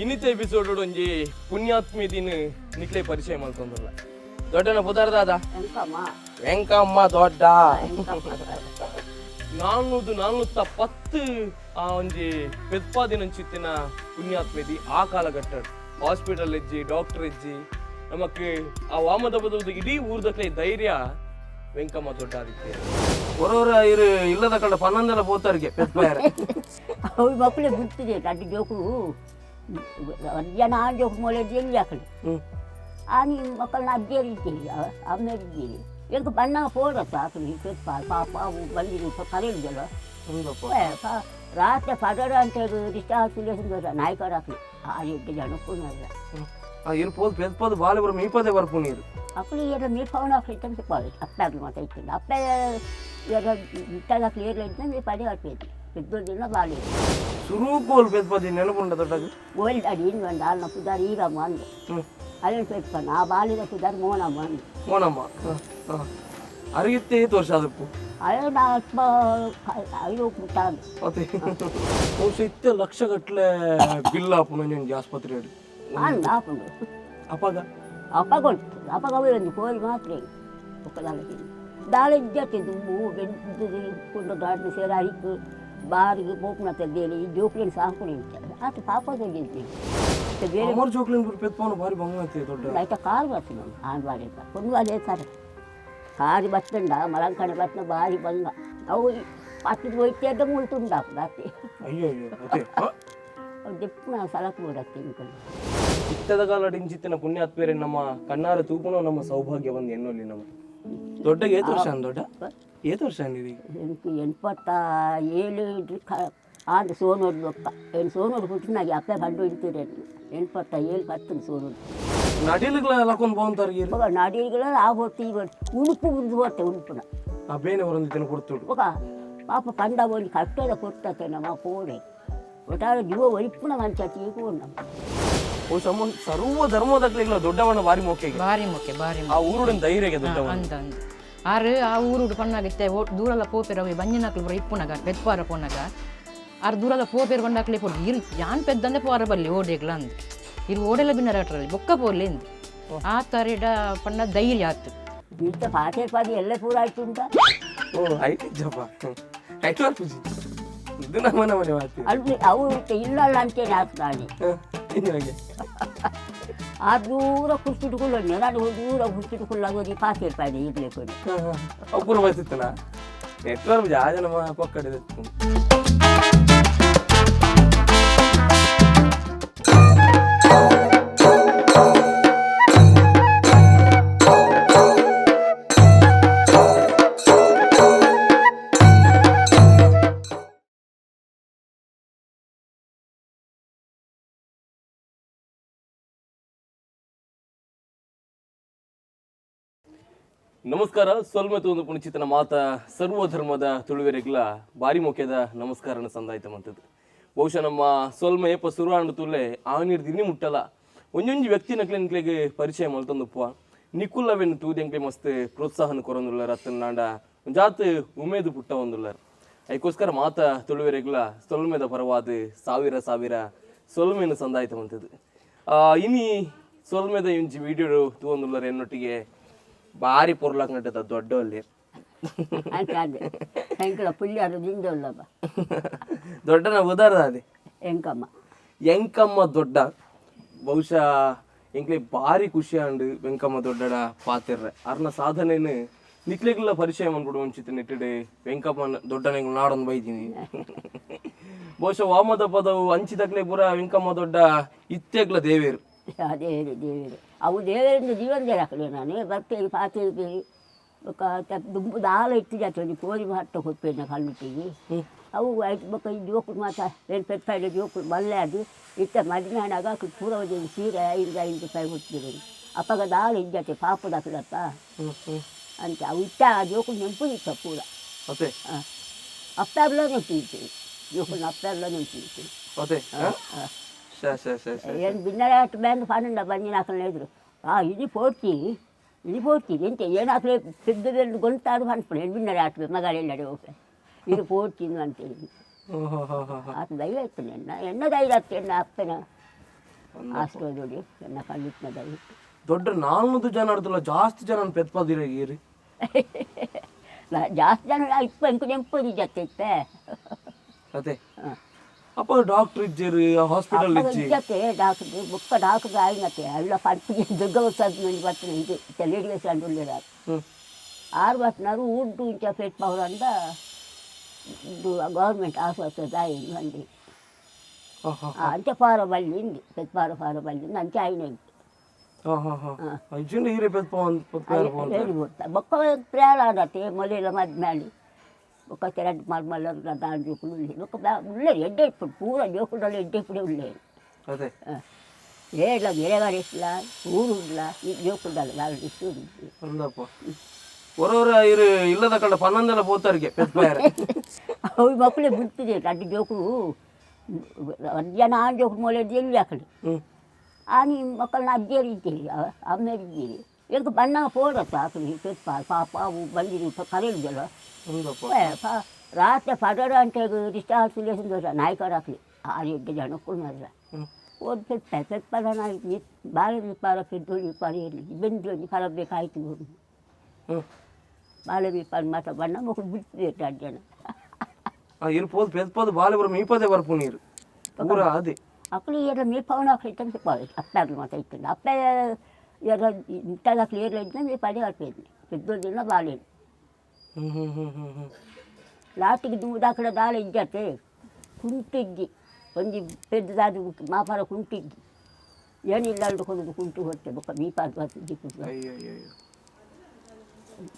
ಇನ್ನಿತ episode ಒಂಜಿ ಪುಣ್ಯಾತ್ಮಿ ದಿನ ನಿಕ್ಲೆ ಪರಿಚಯ ಮಲ್ತೊಂದುಲ್ಲ. ದೊಡ್ಡನ ಪುದರ್ದಾದ? ಎಂಕಮ್ಮ. ವೆಂಕಮ್ಮ ದೊಡ್ಡ. 410 ಆ ಒಂಜಿ ಪೆದ್ಪಾದಿನಂಚಿತ್ತಿನ ಪುಣ್ಯಾತ್ಮೆದಿ. ಆ ಕಾಲಘಟ್ಟ ಹಾಸ್ಪಿಟಲ್ ಇಜ್ಜಿ, ಡಾಕ್ಟರ್ ಇಜ್ಜಿ. ನಮಕ್ ಆ ವಾಮದ ಬದವುದು ಇಡೀ ಊರ್ದಕ್ಲೆ ಧೈರ್ಯ ವೆಂಕಮ್ಮ ದೊಡ್ಡ ಆದಿತ್ಯ. ಹೊರವರ ಇರು ಇಲ್ಲದ ಕಂಡ ಪನ್ನೊಂದೆಲ್ಲ ಪೋತಾರಿಗೆ ಪೆದ್ಪಾಯರೆ. ಅವು ಮಕ್ಕಳೇ ಗುರ್ತಿದೆ. ಅಡ್ಡ ಜೋಕುಲು ಜನ ಜೋಕು ಮೊಳೆ ಎಲ್ಲಿ ಹಾಕಲಿ. ಆನಿ ಮಕ್ಕಳನ್ನ ಅಜ್ಜಿಯರು ಇದ್ದೀರಿ, ಅಮ್ಮೇರು ಇದ್ದೀರಿ. ಎಂಕ ಬಣ್ಣ ಪೋಡತ್ತ ಆಕಲಿ ಪಾಪ. ಅವು ಬಂದಿರಿ ಕರೆಯುವುದಲ್ಲ. ರಾತ್ರಿ ಪದರ ಅಂತ ಹೇಳಿ ರಿಷ್ಟ ನಾಯಕರ ಹಾಕಲಿ. ಆ ಎಡ್ಡೆ ಜನಕ್ಕೂ ಇರು ಪೋದು ಪೆದ್ಪದು ಬಾಲೆ ಬರ ಮೀಪದೆ ಬರ್ಪು ನೀರು. ಅಕ್ಕಳು ಏರ ಮೀಪವನ ಹಾಕಲಿ ಅಂತ ಅಪ್ಪಾಗ್ಲು ಮಾತಾ ಇತ್ತು. ಅಪ್ಪ ಏರ ಇಟ್ಟಾಗ ಕ್ಲಿಯರ್ ಇದ್ದ ಮೀ ಪದೇ ಹಾಕ್ಬೇಕು. ಪೆದ್ದೊಂದು ದಿನ ಬಾಳೆ. ಸುರೂಪು ಪೆದ್ಪದಿ ನೆನಪುಂಡ ದೊಡ್ಡದು? ಓಲ್ಡ್ ಅಡಿ ಇನ್ನೊಂದು ಅಲ್ಲ ಪುದಾರ್ ಈರಮ್ಮ ಅಂದು. ಅದೇನು ಪೆಪ್ಪನ ಆ ಬಾಲಿದ ಪುದಾರ್ ಮೋನಮ್ಮ ಅಂದು. ಮೋನಮ್ಮ ಅರಿಗಿತ್ತೇ ವರ್ಷ ಅದಪ್ಪು? ಅಯ್ಯೋ, ನಾ ಅಲ್ಪ ಐದು ಮುಟ್ಟ. ಅದೇ ಬಹುಶಃ ಇತ್ತೆ ಲಕ್ಷ ಗಟ್ಟಲೆ ಬಿಲ್ ಆಪುನ ಒಂಜಿ ಆಸ್ಪತ್ರೆ. ಅಂದ ಆಪುಂಡು. ಅಪಗ? ಅಪಗ ಉಂಟು. ಅಪಗ ಒಂದು ಕೋರಿ ಮಾತ್ರ ಒಕ್ಕದಾಲ ದಾಳ ಇಜ್ಜತ್ತೆ. ದುಂಬು ಬೆಂದು ಕೊಂಡು ದಾಟಿನ ಸೇರ ಐಕ್ ಬಾರಿಗೆ ಪೋಪುನ ತೆದ್ದೇಲಿ. ಈ ಜೋಕ್ಲಿನ ಸಾಂಕುನಿ ಆತ ಪಾಪ ತೆಗೆದ್ದಿ ಬೇರೆ. ಅಮರ್ ಜೋಕ್ಲಿನ್ ಪೂರ ಪೆತ್ಪವನ ಬಾರಿ ಬಂಗ ಆತೆ ದೊಡ್ಡ. ಐತ ಕಾರು ಬರ್ತದೆ ಆಣ್ ಬಾರಿ ಪೊಣ್ಣು ಬಾರಿ ಸರ್ ಕಾರು ಬತ್ತಂಡ ಮಲಂಕಣೆ ಬತ್ತನ ಬಾರಿ ಬಂಗ. ಅವು ಪತ್ತದ ಒಯ್ತೇದ ಮುಳ್ತುಂಡ ಅತ್ತೆ. ಅಯ್ಯೋ ಅಯ್ಯೋ, ಅದೇ. ಅವು ದೆಪ್ಪುನ ಸಲಕ್ ಬಿಡತ್ತೆ ಇಂಕಲ್. ಇತ್ತದ ಕಾಲ ಇಂಚಿತ್ತಿನ ಪುಣ್ಯಾತ್ಮೇರೆ ನಮ್ಮ ಕಣ್ಣಾರ ತೂಪುನ ನಮ್ಮ ಸೌಭಾಗ್ಯ ಬಂದು ಎನ್ನೊಲ್ಲಿ. ನಮ್ಮ ದೊಡ್ಡಗೆ ಏತ್ ವರ್ಷ ಅಂದ್ ದೊಡ್ಡ? ಏತ್ ವರ್ಷ ಅಂದಿದೆ ಈಗ? എനിക്ക് 87 ಆಂಡ್ ಸೋನೋಡು ಬೊಕ್ಕ ಏನು ಸೋನೋಡು ಹುಟ್ಟಿನಾಗೆ ಅಪ್ಪೆ ಕಂಡು ಹಿಡಿತೀರಿ. 87 ಪತ್ತು ಸೋನೋಡು. ನಡಿಲುಗಳ ಲಕೊಂದು ಬೋಂತಾರ. ಬೊಕ ನಡಿಗಳ ಆ ಹೊತ್ತು ಈ ಹೊತ್ತು ಉಡುಪು ಉಂದು ಹೋತೆ ಉಡುಪುನ. ಆ ಬೇನೆ ಹೊರೊಂದಿತ್ತಿನ ಕೊಡ್ತುಡು. ಬೊಕ ಪಾಪ ಪಂಡ ಒಂಜಿ ಕಟ್ಟದ ಕೊಡ್ತತೆ ನಮ್ಮ ಪೋಡೆ ಒಟ್ಟಾರೆ ಜೀವ ಒರಿಪುನ ಮಂಚತಿ ಈಗ ನಮ್ಮ. ಓ ಸಮ ಸರ್ವ ಧರ್ಮದಕ್ಲೆಗ್ಲ ದೊಡ್ಡವನ ಬಾರಿ ಮೋಕೆಗೆ. ಬಾರಿ ಮೊಕ್ಕೆ, ಬಾರಿ. ಆ ಊರುಡಿನ ಧೈರ್ಯಗೆ ದೊಡ್ಡವನ. ಅಂದ ಅಂದ ಆರು ಆ ಊರುಡು ಪಣ್ಣಾಗಿತ್ತೆ ದೂರಲ್ಲ ಪೋಪೆರ ಅವೆ ಬಂಜಿನಕ್ಲು ಪೂರ ಇಪ್ಪುನಗ ಪೆತ್ಪಾರ ಪೋನಗ ಆರು ದೂರಲ್ಲ ಪೋಪೆರ್ ಬಂಡಾಕ್ಲೆ ಪೋರು ಇರು ಯಾನ್ ಪೆದ್ದಂದೆ ಪೋರ ಬಲ್ಲಿ ಓಡೆಗ್ಲ ಅಂದ್ ಇರು ಓಡೆಲ್ಲ ಬಿನ್ನರ ಆಟ್ರಲ್ಲಿ ಬೊಕ್ಕ ಪೋರ್ಲಿ ಅಂದ್ ಆ ತರಿಡ ಪಣ್ಣ ಧೈರ್ಯ ಆತು. ಇತ್ತ ಪಾತೆ ಪಾದಿ ಎಲ್ಲ ಪೂರ ಆಯ್ತು ಉಂಟ. ಓ ಐಟ್ ಜಪ್ಪ ಐಟ್ ಪೂಜಿ ಇದು ನಮ್ಮ ಮನೆ ಮಾತು. ಅಲ್ಲಿ ಅವು ಇತ್ತೆ ಇಲ್ಲಲ್ಲ ಅಂತೇನೆ ಆಗ್ತಾನೆ. ಹಿಂಗಾಗಿ. ಆ ದೂರ ಕುರ್ಚಿಟ್ಕೊಳ್ಳೋ ನಾನು ದೂರ ಕುರ್ಚಿಟ್ಕೊಳ್ಳೋದು ಪಾತೆ ಪಾಡಿ ಈಗಲೇ ಕೊಡಿ. ಅಪೂರ್ವ ಬರ್ತಿತ್ತನ ನೆಟ್ವರ್ಕ್ ಜಾಜ ನಮ್ಮ ಪಕ್ಕಡೆ. ನಮಸ್ಕಾರ. ಸೊಲ್ಮೆತು ಒಂದು ಪುಣಿಚಿತನ ಮಾತ ಸರ್ವಧರ್ಮದ ತುಳುವೆರೆಗ್ಲ ಬಾರಿ ಮುಖ್ಯದ ನಮಸ್ಕಾರನ ಸಂದಾಯ್ತ ಮಂತದ್ದು. ಬಹುಶಃ ನಮ್ಮ ಸೊಲ್ಮೆ ಏಪ ಸುರುವಾಂಡ ತುಲೆ ಆ ನೀರು ದಿನಿ ಮುಟ್ಟಲ್ಲ. ಒಂಜೊಂಜಿ ವ್ಯಕ್ತಿ ನಕ್ಲೆ ಪರಿಚಯ ಮಲ್ತೊಂದುಪ್ಪ. ನಿಕುಲ್ಲವೆನ್ ತೂದೆಂಕ್ಲೆ ಮಸ್ತ್ ಪ್ರೋತ್ಸಾಹನ ಕೊರೊಂದುಲ್ಲರ್ ಅತ್ತನಾಂಡ ಒಂಜಾತ್ ಉಮೇದು ಪುಟ್ಟ ಒಂದುಲ್ಲರ್. ಅದಕ್ಕೋಸ್ಕರ ಮಾತ ತುಳುವೆರೆಗ್ಲ ಸೊಲ್ಮೆದ ಪರವಾದ ಸಾವಿರ ಸಾವಿರ ಸೊಲ್ಮೆನ ಸಂದಾಯ್ತ ಮಂತದ್ದು. ಇನಿ ಸೊಲ್ಮೆದ ಇಂಚಿ ವಿಡಿಯೋ ತೂವೊಂದುಲ್ಲರ್ ಎನ್ನೊಟ್ಟಿಗೆ ಬಾರಿ ಪೊರ್ಲಾಕ್ ನಟ್ಟದ ದೊಡ್ಡ ಅಲ್ಲಿ. ಅಂತ ಅದೇ ಎಂಕಲ ಪುಲ್ಯಾರು ದಿಂದೊಲ್ಲಪ್ಪ. ದೊಡ್ಡನ ಉದಾರ ಅದೇ. ಎಂಕಮ್ಮ. ಎಂಕಮ್ಮ ದೊಡ್ಡ. ಬಹುಶಃ ಎಂಕ್ಲೆ ಬಾರಿ ಖುಷಿ ಆಂಡ್ ವೆಂಕಮ್ಮ ದೊಡ್ಡಡ ಪಾತೆರ್ರೆ. ಅರ್ನ ಸಾಧನೆನು ನಿಕ್ಲೆಗ್ಲ ಪರಿಚಯ ಮನ್ಬಿಡು ಒಂಚಿತ ನೆಟ್ಟಿಡೆ ವೆಂಕಮ್ಮ ದೊಡ್ಡನ ನಾಡೊಂದು ಬೈದೀನಿ. ಬಹುಶಃ ವಾಮದ ಪದವು ಅಂಚಿದಕ್ಲೆ ಪೂರ ವೆಂಕಮ್ಮ ದೊಡ್ಡ ಇತ್ತೆಗ್ಲ ದೇವೇರು. ಅದೇ ದೇವರು, ಅವು ದೇವರಿಂದ ಜೀವನ ಹಾಕಲಿ. ನಾನು ಬರ್ತೇನೆ ಪಾತೆ ಬೊಕ್ಕ ದುಂಬು ದಾಲ ಇತ್ತು ಜಾತಿ ಒಂಜಿ ಕೋರಿ ಮಾತ್ರ ಕೊಪ್ಪೇನ ಕಲ್ಲುಟ್ಟಿಗೆ. ಅವು ಐಟ್ ಬೊಕ್ಕ ಈ ಜೋಕುಲು ಮಾತ ಏನು ಪೆಪ್ಪಾಯ್ದ ಜೋಕುಲು ಮಲ್ಲೆ ಅದು ಇತ್ತ ಮದಿಮೆ ಆನಾಗ ಅಕ್ಲು ಪೂರ ಒಂಜಿ ಸೀರೆ 5 5 ರೂಪಾಯಿ ಕೊಡ್ತಿರು. ಅಪ್ಪಗ ದಾಲ ಇಜ್ಜಾತೆ ಪಾಪದಕ್ಲತ್ತ ಅಂತ ಅವು ಇತ್ತ. ಆ ಜೋಕುಲು ನೆಂಪು ಇತ್ತ ಪೂರ. ಅದೇ. ಹಾಂ, ಅಪ್ಪರ್ಲ ನೆಂಪು ಇತ್ತು ಜೋಕುಲ್ನ, ಅಪ್ಪರ್ಲ ನೆಂಪು ಇತ್ತು. ಅದೇ ಶ ಶ ಶ ಶ. ಏನು ಬಿನ್ನರ ಆಟ ಬ್ಯಾಂಕ್ ಪನ್ನೊಂಡ ಬಂದಿನ ಹಾಕಲ ಎದುರು ಆ ಇದು ಪೋರ್ತಿ ಇದು ಪೋರ್ತಿ ಎಂತ ಏನಾಕ್ಲೆ ಪೆದ್ದ ಗೊಂತಾರು ಪನ್ಪುಣ ಬಿನ್ನರ ಆಟ ಮಗಳೆಲ್ಲಡೆ ಹೋಗ್ರೆ ಇದು ಪೋರ್ತಿ ಅಂತೇಳಿ. ಆತ ಧೈರ್ಯ ಇತ್ತು. ಎನ್ನ ಎನ್ನ ಧೈರ್ಯ ಆಗ್ತದೆ ಎನ್ನ ಅಪ್ಪನ. ಆಶ್ರಯದೊಡಿ ಎನ್ನ ಕಲ್ಲಿಟ್ಟಿನ ದಯವಿಟ್ಟು. ದೊಡ್ಡ 400 ಜನ ಅಡ್ದಲ್ಲ, ಜಾಸ್ತಿ ಜನ ಪೆತ್ಪಾದಿರ ಏರಿ. ಜಾಸ್ತಿ ಜನ ಇಪ್ಪ ಇಂಕು ನೆಂಪು ಜೊತೆ ಇತ್ತೆ. ಅದೇ ಅಪ್ಪ, ಡಾಕ್ಟರ್ ಇಜ್ಜೇರು, ಹಾಸ್ಪಿಟಲ್ ಇಜ್ಜಿ? ಇಜ್ಜತೆ ಡಾಕ್ಟರ್ ಬೊಕ್ಕ ಡಾಕ್ಟರ್ ಆಯ್ನತೆ ಅಲ್ಲ. ಪರ್ಪಿಗೆ ದುರ್ಗ ಉತ್ಸವ ಮಂದಿ ಬರ್ತದೆ, ಇದು ತೆಲೆಡಿಗೆ ಸಂಡು ಉಳ್ಳೇರ. 6 ಬಸ್ನವರು ಊಡ್ಡು ಇಂಚ ಪೆಟ್ ಪವರಂದ ಇದು ಗೌರ್ಮೆಂಟ್ ಆಸ್ಪತ್ರೆ ದಾಯಿ ಮಂದಿ. ಹಾ ಹಾ ಅಂಚೆ ಪಾರ ಬಲ್ಲಿ ಇಂದು ಪೆತ್ಪಾರ ಪಾರ ಬಲ್ಲಿ ಇಂದು ಅಂಚೆ ಆಯ್ನ. ಹಾ ಹಾ ಹಾ ಇಜ್ಜಿಂಡ ಹೀರೆ ಪೆತ್ಪ ಪೆತ್ಪ. ಹೇಳಿ ಗೊತ್ತಾ, ಬೊಕ್ಕ ಪ್ರಯಾಣ ಆಡತ್ತೆ ಮೊಲೆಲ್ಲ ಮದ್ಮೇಲೆ ಬೊಕ್ಕ ತೆರಡ್ ಮಲ್ ಮಲ್ಲ ದಾನ್ ಜೋಕುಲು ಉಳ್ಳೆ ಬೊಕ್ಕ ಉಳ್ಳೇರು ಎಡ್ಡೆ ಇಪ್ಪುಡು ಪೂರ ಜೋಕುಡಲ್ಲ ಎಡ್ಡೆ ಇಪ್ಪುಡೆ ಉಳ್ಳೇರು. ಅದೇ. ಏಡ್ಲ ಗೆರೆಗಾರ ಇಲ್ಲ, ಊರು ಇಲ್ಲ, ಈ ಜೋಕುಡಲ್ಲ ದಾಲ್ ಇಷ್ಟು. ಅಂದಪ್ಪ, ಹೊರವರ ಇರು ಇಲ್ಲದ ಕಂಡ ಪನ್ನೊಂದೆಲ್ಲ ಪೋತಾರಿಗೆ ಪೆತ್ಪಾಯರೆ. ಅವು ಮಕ್ಕಳೇ ಬಿಡ್ತಿದೆ ಅಡ್ಡು ಜೋಕುಲು ಜನ ಆನ್ ಜೋಕುಲು ಮೊಲೆ ಎಲ್ಲಿ ಹಾಕಲಿ. ಆನಿ ಮಕ್ಕಳನ್ನ ಅಜ್ಜಿಯರು ಇದ್ದೀರಿ, ಅಮ್ಮೇರು ಇದ್ದೀರಿ, ಎಂಕ್ ಬಣ್ಣ ಪೋಡತ್ತ ಆಕಲಿ ಪೆಪ್ಪ ಪಾಪ ಅವು ಬಂದಿರಿ ಕರೆಯುವುದಲ್ಲ. ಅಂದಪ್ಪ. ರಾತ್ರಿ ಪಡರ ಅಂತ ಇಷ್ಟ ನಾಯ್ಕರ ಹಾಕಲಿ ಆರು ಎಡ್ಡು ಜನಕ್ಕೂ ಮಾತ್ರ. ಓದ್ ಪೆಪ್ಪ ಪೆಪ್ಪದ ನಾಯಿ ಬಾಳೆ ವಿಪಾರ ಪೆದ್ದು ವಿಪಾರ ಇರಲಿ ಬೆಂದು ಒಂಜಿ ಕರಬೇಕಾಯ್ತು. ಬಾಳೆ ವಿಪಾರ ಮಾತ್ರ ಬಣ್ಣ ಮಕ್ಕಳು ಬಿಡ್ತಿದೆ ಅಡ್ಡು ಜನ. ಆ ಇರು ಪೋದು ಪೆತ್ಪದು ಬಾಲೆ ಬರ ಮೀಪದೆ ಬರ್ಪು ನೀರು ಪೂರ ಅದೇ. ಅಕ್ಕಳು ಏರ ಮೀಪವನ ಅಕ್ಕಳು ಇತ್ತಂದ್ರೆ ಅಪ್ಪ ಮಾತ್ರ ಇತ್ತು ಅಪ್ಪ ಏರ ಇಂಥದ್ದು ಅಕ್ಕಳು ಏರ್ಲ ಇದ್ದ ಮೀ ಪಡೆ ಅರ್ಪಿದ್ನಿ ಪೆದ್ದೊಂದಿನ ಬಾಳೆ. ಹ್ಮ್ ಹ್ಮ್ ಹ್ಮ್ ಹ್ಮ್ ಹ್ಮ್ ಲಾಸ್ಟಿಗೆ ದುಂಬುದಾಕಡ ದಾಳ ಇಜ್ಜತೆ ಕುಂಟಿಜ್ಜಿ ಒಂಜಿ ಪೆದ್ದದಾದ ಮಾಪಾರ ಕುಂಟಿಜ್ಜಿ ಏನಿಲ್ಲ ಅಂದು ಕೊಡೋದು ಕುಂಟು ಹೊಟ್ಟೆ ಬೊಕ್ಕ ಮೀಪಾದ ದಿಕ್ಕು. ಅಯ್ಯೋ ಅಯ್ಯೋ ಅಯ್ಯೋ.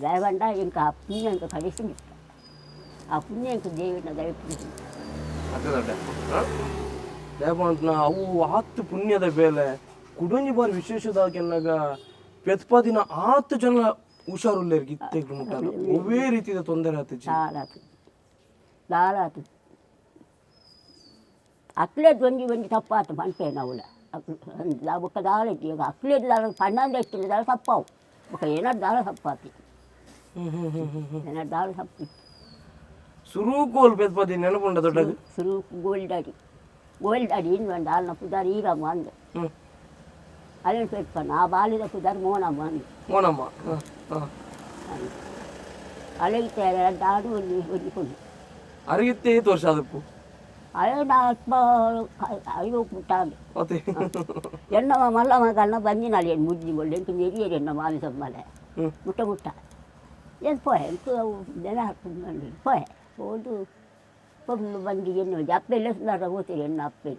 ದಯವಂಡ ఇంకా ಆ ಪುಣ್ಯ ఇంకా ಕಡಿಸಿ ಆ ಪುಣ್ಯ ಇಂಕ ದೇವಿನ ದಯಪು. ಅದೇ ದೊಡ್ಡ ದೇವಂತನ ಅವು ಆತ್ ಪುಣ್ಯದ ಬೇಲೆ ಕುಡೊಂಜಿ ಬಾರಿ ವಿಶೇಷದಾಗೆನ್ನಾಗ ಪೆತ್ಪದಿನ ಆತ್ ಜನ ಹುಷಾರುಲ್ಲೇರಿಗೆ ಇತ್ತೆಗ್ ಮುಟ್ಟಲ್ಲ ಒವ್ವೇ ರೀತಿಯ ತೊಂದರೆ ಆತಿಜಿ. ದಾಲಾತು ದಾಲಾತು ಅಕ್ಲೇದ್ ಒಂಜಿ ಒಂಜಿ ತಪ್ಪಾತು ಪನ್ಪೆ ನಾವುಲ ಬೊಕ್ಕ ದಾಲ ಇಜ್ಜಿ. ಈಗ ಅಕ್ಲೇದ್ ದಾಲ ಪನ್ನೊಂದು ಎಷ್ಟಿಲ್ಲ ದಾಲ ತಪ್ಪಾವು ಬೊಕ್ಕ ಏನಾದ್ರು ದಾಲ ತಪ್ಪಾತಿ. ಹ್ಮ್ ಹ್ಮ್ ಹ್ಮ್ ಹ್ಮ್ ಹ್ಮ್ ಏನಾದ್ರು ದಾಲ ತಪ್ಪಿತ್ತು. ಸುರುಕೋಲ್ ಪೆತ್ಪದಿ ನೆನಪುಂಡ ದೊಡ್ಡದು? ಸುರು ಗೋಲ್ಡಾಡಿ ಗೋಲ್ಡಾಡಿ ಇನ್ನು ಒಂದು ಆಲ್ನ ಪುದಾರ್ ಈರಮ್ಮ ಅಂದೆ. ಅಲ್ಲೇನು ಪೆಟ್ಪಣ್ಣ ಆ ಬಾಲಿದ ಪುದಾರ್ ಮೋನಮ್ಮ ಅಂದೆ. ಮೋನಮ್ಮ, ಹ, ಹ. ಅಲೆಗಿತ್ತೆ ದಾಡು ಒಂಜಿ ಒಂಜಿ ಪುಣ್ಯ. ಅರಿಗಿತ್ತೆ ಏತ್ ವರ್ಷ ಆದಪ್ಪು? ಅಯ್ಯೋ, ನಾ ಐವತ್ತು ಮುಟ್ಟಾಂದು. ಅದೇ. ಎಣ್ಣ ಮಲ್ಲ ಮಗನ ಬಂದಿನಾಳು ಏನು ಮುಜ್ಜಿ ಒಳ್ಳೆ ಎಂಕು ನೆರಿಯರು ಎಣ್ಣ ಮಾವಿ ಸಮ್ಮಲೆ. ಮುಟ್ಟ ಮುಟ್ಟ ಏನು ಪೋಯೆ ಎಂಕು ಅವು ನೆನ ಹಾಕೊಂಡು ಪೋಯೆ ಹೋದು ಪೊರ್ಲು ಬಂದು ಎಣ್ಣೆ ಅಪ್ಪೆಲ್ಲ ಸುಂದರ ಹೋಗ್ತೀರಿ ಎಣ್ಣ ಅಪ್ಪೆ.